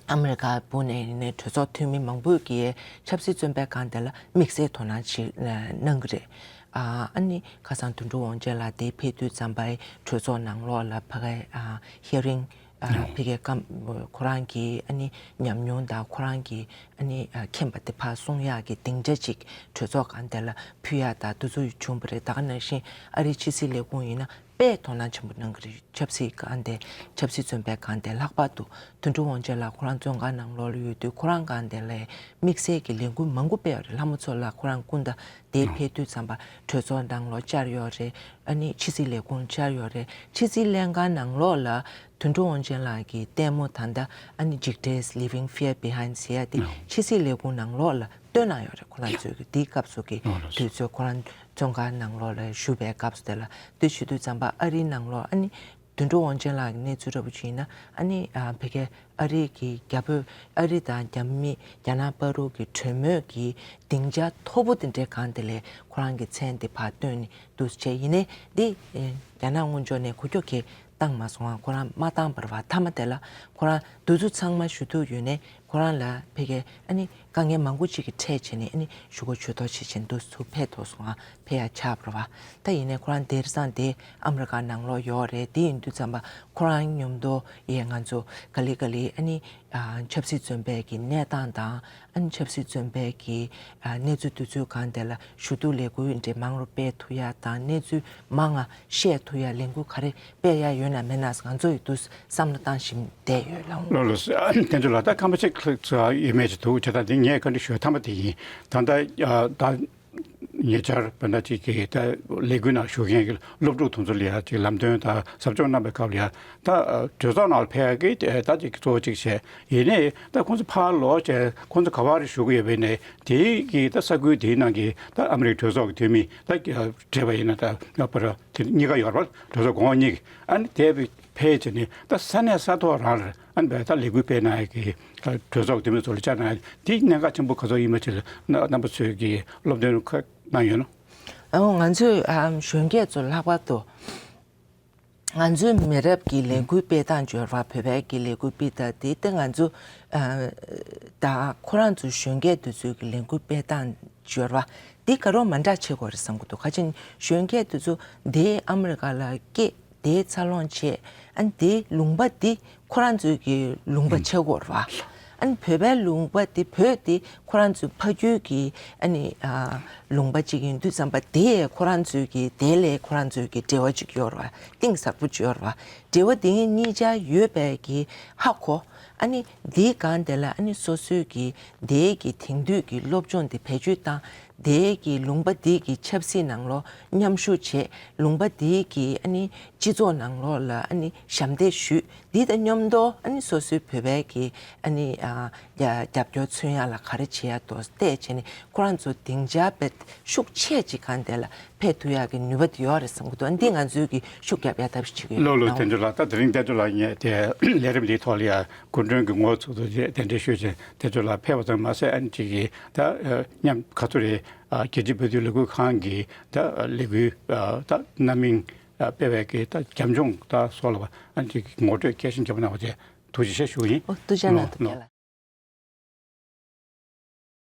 ཨ་མི་རི་ཀ་བུ་ནས་ནས་གྲོས་ཚོགས་འཐུས་མི་མང་པོས་ཀྱིས་ཆབ་སྲིད་བཙོན་པའི་སྒང་དེ་ལ་དམིགས་བསལ་དོ་སྣང་ཅིག་གནང་གི་རེད། ཨ་ནི་ཁ་སང་དོན་གྲུབ་དབང་ཆེན་ལགས་དེ་ཕེབས་དུས་ཙམ་པ་གྲོས་ཚོགས་ནང་ལོགས་ལ་ཕ་གའི་ཧི་ཡ་རིང་ཕ་གའི་སྐབས་ཁོ་རང་གི་ཨ་ནི་ཉམས་མྱོང་དང་ཁོ་རང་གི་ཨ་ནི་མཁྱེན་པ་དེ་ཕར་གསུང་ཡག་གི་སྡིངས་ཆ་ཅིག་གྲོས་ཚོགས་སྒང་དེ་ལ་ཕུལ་ཡག་དང་དེ་ཚོ་བྱུང་བ་རེད། ད་ག་ནང་བཞིན་ཨ་རིའི་ཕྱི་སྲིད་ལས་ཁུངས་ཡིན་ན་དཔེ་དོ་སྣང་ཆེན་པོ་གནང་གི་རེད། ཆབ་སྲིད་སྒང་དེ་ཆབ་སྲིད་བཙོན་པའི་སྒང་དེ་ལྷག་པར་དུ་དོན་གྲུབ་དབང་ཆེན་ལགས་ཁོ་རང་བཙོན་ཁང་ནང་ལོགས་ལ་ཡོད་དུས་ཁོ་རང་སྒང་དེ་ལ་དམིགས་བསལ་གྱི་ལས་འགུལ་མང་པོ་སྤེལ་ཡོད་རེད། ལྷ་མོ་མཚོ་ལགས་ཁོ་རང་སྐུ་ཟླ་དེ་ཕེབས་དུས་ཙམ་པ་གྲོས་ཚོགས་ནང་ལོགས་བཅར་ཡོད་རེད། ཨ་ནི་ཕྱི་སྲིད་ལས་ཁུངས་བཅར་ཡོད་རེད། ཕྱི་སྲིད་ལྷན་ཁང་ནང་ལོགས་ལ་དོན་གྲུབ་དབང་ཆེན་ལགས་ཀྱི་ལྟད་མོ་ད་ལྟ་ཨ་ནི་འཇིགས་བྲལ་Leaving Fear Behind ཟེར་ཡ་དེ་ཕྱི་སྲིད་ལས་ཁུངས་ནང་ལོགས་ལ་སྟོན་གནང་ཡོད་རེད། ཁོ་རང་ཚོའི་གི་དེའི་སྐབས་སུ་གི་དུས་ཚོད་ཁོ་རང་བཙོན་ཁང་ནང་ལོགས་ལ་བཞུགས་པའི་སྐབས་སུ་དེ་ལ་དེ་ཞུ་དུས་ཙམ་པ་ཨ་རིའི་ནང་ལོགས་ཨ་ནི་དོན་གྲུབ་དབང་ཆེན་ལགས་ཀྱི་གནས་ཚུལ་འདྲ་པོ་ཅིག་ཡིན་ན་ཨ་ནི་ཨ་ཕ་གི་ཨ་རི་གི་རྒྱ་བོད་ཨ་རི་དང་རྒྱ་མི་རྒྱ་ནག་བར་དུ་གི་གྲོས་མོལ་གྱི་སྡིངས་ཆ་མཐོ་པོ་དེ་འདྲའི་སྒང་དེ་ལ་ཁོ་རང་གི་མཚན་དེ་ཕར་བཏོན་ནས་འདུག་སེ་བྱས། ཡིན་ནའི་འདི་རྒྱ་ནག་དངོས་ཕྱོགས་ནས་གོ་རྒྱུ་གི་བཏང་མ་སོང་ང་། ཁོ་རང་མ་བཏང་བར་བ་མཐའ་མ་དེ་ལ་ཁོ་རང་འདི་ཚོ་ཚང་མ་ཞུ་གཏུག་ཡོད་ནའི་ཁོ་རང་ལ་ཕ་གི་ཨ་ནི་དཀའ་ངལ་མང་པོ་ཅིག་གི་འཕྲད་བྱས་ནས་ཨ་ནི་ཞུ་སྒོ་ཇུས་གཏོགས་བྱེད་བྱེད་འདུག་ཚུར་ཕེབས་ཐུབ་སོང་ང་། ཕེབས་ཡ་ཆགས་པ་རེད་བ། ད་ཡིན་ནའི་ཁོ་རང་དེང་སང་དེ་ཨ་མི་རི་ཀ་ནང་ལོགས་ཡོད་རེད། དེ་ཡིན་དུས་ཙམ་པ་ཁོ་རང་མཉམ་དུ་ཡས་ང་ཚོ་ག་ལེ་ག་ལེ་ཨ་ནི་ཨ་ཆབ་སྲིད་བཙོན་པའི་གི་གནས་སྟངས་དང་ཨ་ནི་ཆབ་སྲིད་བཙོན་པའི་གི་ཨ་གནས་ཚུལ་དེ་ཚོའི་སྒང་དེ་ལ་ཞུ་གཏུག་ལས་འགུལ་འདྲ་མང་རུ་སྤེལ་ཐུབ་ཡ་དང་གནས་ཚུལ་མང་ང་བཤད་ཐུབ་ཡ་ལས་འགུལ་ག་རེ་སྤེལ་ཡ་ཡོད་ན་མེད་ན་ང་ཚོ་ཡི་འདུག་བསམ་བློ་བཏང་བཞིན་བསྡད་ཡོད་ལགས། ལགས་ལགས་སོ། བསྟན་འཛིན་ལགས་ད་སྐར་མ་གཅིག་ལྷག་ཙམ་ཡོད་མེད་ཅིག་འདུག་བྱས་ཙང་དེ་ངས་བཀའ་འདྲི་ཞུ་ཐ་མ་དེ་ཡིན། ད་ལྟ་ཨ་ད་ཉེ་ཆར་བོད་ནང་གཅིག་གི་ད་ལས་འགུལ་ནང་ཞུགས་མཁན་གྱི་སློབ་ཕྲུག་དེ་ཚོ་ལ་ཡ་ཅིག་ལམ་སྟོན་དང་ཟབ་སྦྱོང་གནང་པའི་སྐབས་ལ་ཡ་ད་གྲོས་ཚོགས་ནང་ལ་ཕེབས་ཡ་གི་ད་ཅིག་གཙོ་བོ་གཅིག་བྱས། ཡིན་ནའི་ད་ཁོང་ཚོ་ཕར་ལོག་བྱས་ཁོང་ཚོ་ག་པར་བཞུགས་ཀྱི་ཡོད་པའི་ནས་དེའི་གི་ད་ས་ཁུལ་དེའི་ནང་གི་ད་ཨ་མི་རི་ཀའི་གྲོས་ཚོགས་ཀྱི་འཐུས་མི་ད་བགྲེས་པ་ཡིན་ན་ད་ཡོད་པ་ར་དེ་གཉིས་ཀ་ཡོད་རེད་པ། གྲོས་ཚོགས་གོང་འོག་གཉིས་ཀྱི་ཨ་ནི་དེ་ཕེབས་བྱས་ནས་ད་ས་གནས་ས་ཐོག་རང་ལ་ཨ་ནི་བས་ད་ལས་འགུལ་སྤེལ་གནང་ཡ་གི་གྲོས་ཚོགས་འཐུས་མི་ཚོ་ལ་བཅར་གནང་ཡ་དེ་གནད་འགག་ཆེན་པོ་ག་ཚོད་ཡིན་པ་ཅིག་ལ་རྣམ་པ་ཚོས་ཀྱི་སློབ་སྟོན་ཁ་གནང་ཡོད་ན། ཨོ་ང་ཚོས་ཨ་གཞོན་སྐྱེས་ཚོ་ལྷག་པར་དུ་ང་ཚོའི་མི་རབས་ཀྱི་ལས་འགུལ་སྤེལ་སྟངས་འབྱོར་བ་བོད་པའི་གི་ལས་འགུལ་སྤེལ་སྟངས་དེ་ལྟ་ང་ཚོ་ཨ་ད་ཁོ་རང་ཚོ་གཞོན་སྐྱེས་དེ་ཚོའི་གི་ལས་འགུལ་སྤེལ་སྟངས་འབྱོར་བ་དེ་ག་རོ་མ་འདྲ་བྱེད་དགོས་རེད་བསམ་གི་འདུག་ག་ཅིན་གཞོན་སྐྱེས་དེ་ཚོ་དེ་ཨ་མི་རི་ཀ་ལ་སྐྱེས། དེའི་འཚར་ལོངས་བྱས། ཨ་ནི་དེའི་ལུང་པ་འདི་ཁོ་རང་ཚོའི་གི་ལུང་པ་ཆགས་ཀྱི་ཡོད་རེད་བ། ཨ་ནི་བོད་པའི་ལུང་པ་འདི་བོད་འདི་ཁོ་རང་ཚོའི་ཕ་རྒྱུད་ཀྱི་ཨ་ནི་ཨ་ལུང་པ་གཅིག་ཡིན་དུས་ཙམ་པ་དེ་ཁོ་རང་ཚོའི་གི་དེ་ལས་ཁོ་རང་ཚོའི་གི་འབྲེལ་བ་གཅིག་ཡོད་རེད་བ། གཏིང་ཟབ་པོ་གཅིག་ཡོད་རེད་བ། འབྲེལ་བ་དེ་གཉིས་ཆ་ཡོད་པའི་གི་ཧ་གོ། ཨ་ནི་དེའི་སྒང་དེ་ལ་ཨ་ནི་སོ་སོའི་གི་དེའི་གི་དེང་དུས་ཀྱི་སློབ་སྦྱོང་དེ་བེད་སྤྱོད་བཏང་། དེའི་གི་ལུང་པ་དེའི་གི་ཆབ་སྲིད་ནང་ལོགས་མཉམ་ཞུགས་བྱེད། ལུང་པ་དེའི་གི་ཨ་ནི་སྤྱི་ཚོགས་ནང་ལོགས་ལ་ཨ་ནི་ཞབས་འདེགས་ཞུས། འདི་དང་མཉམ་དུ་ཨ་ནི་སོ་སོའི་བོད་པའི་གི་ཨ་ནི་ཨ་རྒྱ་རྒྱབ་སྐྱོར་མཚོན་ཡག་ལ་ག་རེ་བྱེད་ཡག་འདུག་བལྟས་བྱས་ནས་ཁོ་རང་ཚོ་སྡིངས་ཆ་དཔེ་ཤུགས་ཆེ་ཅིག་གང་དེ་ལ་ཕེབས་ཐུབ་ཡག་གི་ནུས་པ་དེ་ཡོད་རེད་བསམ་གི་འདུག་འདི་ང་ཚོའི་གི་ཤུགས་རྒྱབ་ཡག་ཐབས་ཤིག་བྱེད་ཀྱི་ཡོད། ལགས་ལགས། དེ་ཚོ་ལ་ད་དེ་རིང་དེ་ཚོ་ལ་ངས་དེ་ལས་རིམ་འདིའི་ཐོག་ལ་ཡ་སྐུ་མགྲོན་གྱི་ངོ་བོ་ཚུགས་ཐུབ་རྗེས་གདན་འདྲེན་ཞུས་བྱས་དེ་ཚོ་ལ་ཕེབས་པ་ཙམ་མ་ཟད་ཨ་ནི་ཅིག་གིས་ད་མཉམ་ག་ཚོད་རེད། རྒྱལ་སྤྱིའི་བོད་དོན་ལས་འགུལ་ཁང་གི་ད་ལས་འགུལ་ད་རྣམ་གཡེང་སྤེལ་བའི་གི་ད་རྒྱབ་ལྗོངས་ད་སོགས་ལ་ཨ་ནི་ཅིག་ངོ་སྤྲོད་གལ་ཆེན་བྱས་པ་གནང་བ་བཅས་ཐུགས་རྗེ་ཆེ་ཞུ་གི་ཡིན། ཨོ་ཐུགས་རྗེ་གནང་། ཐུགས་རྗེ་གནང་།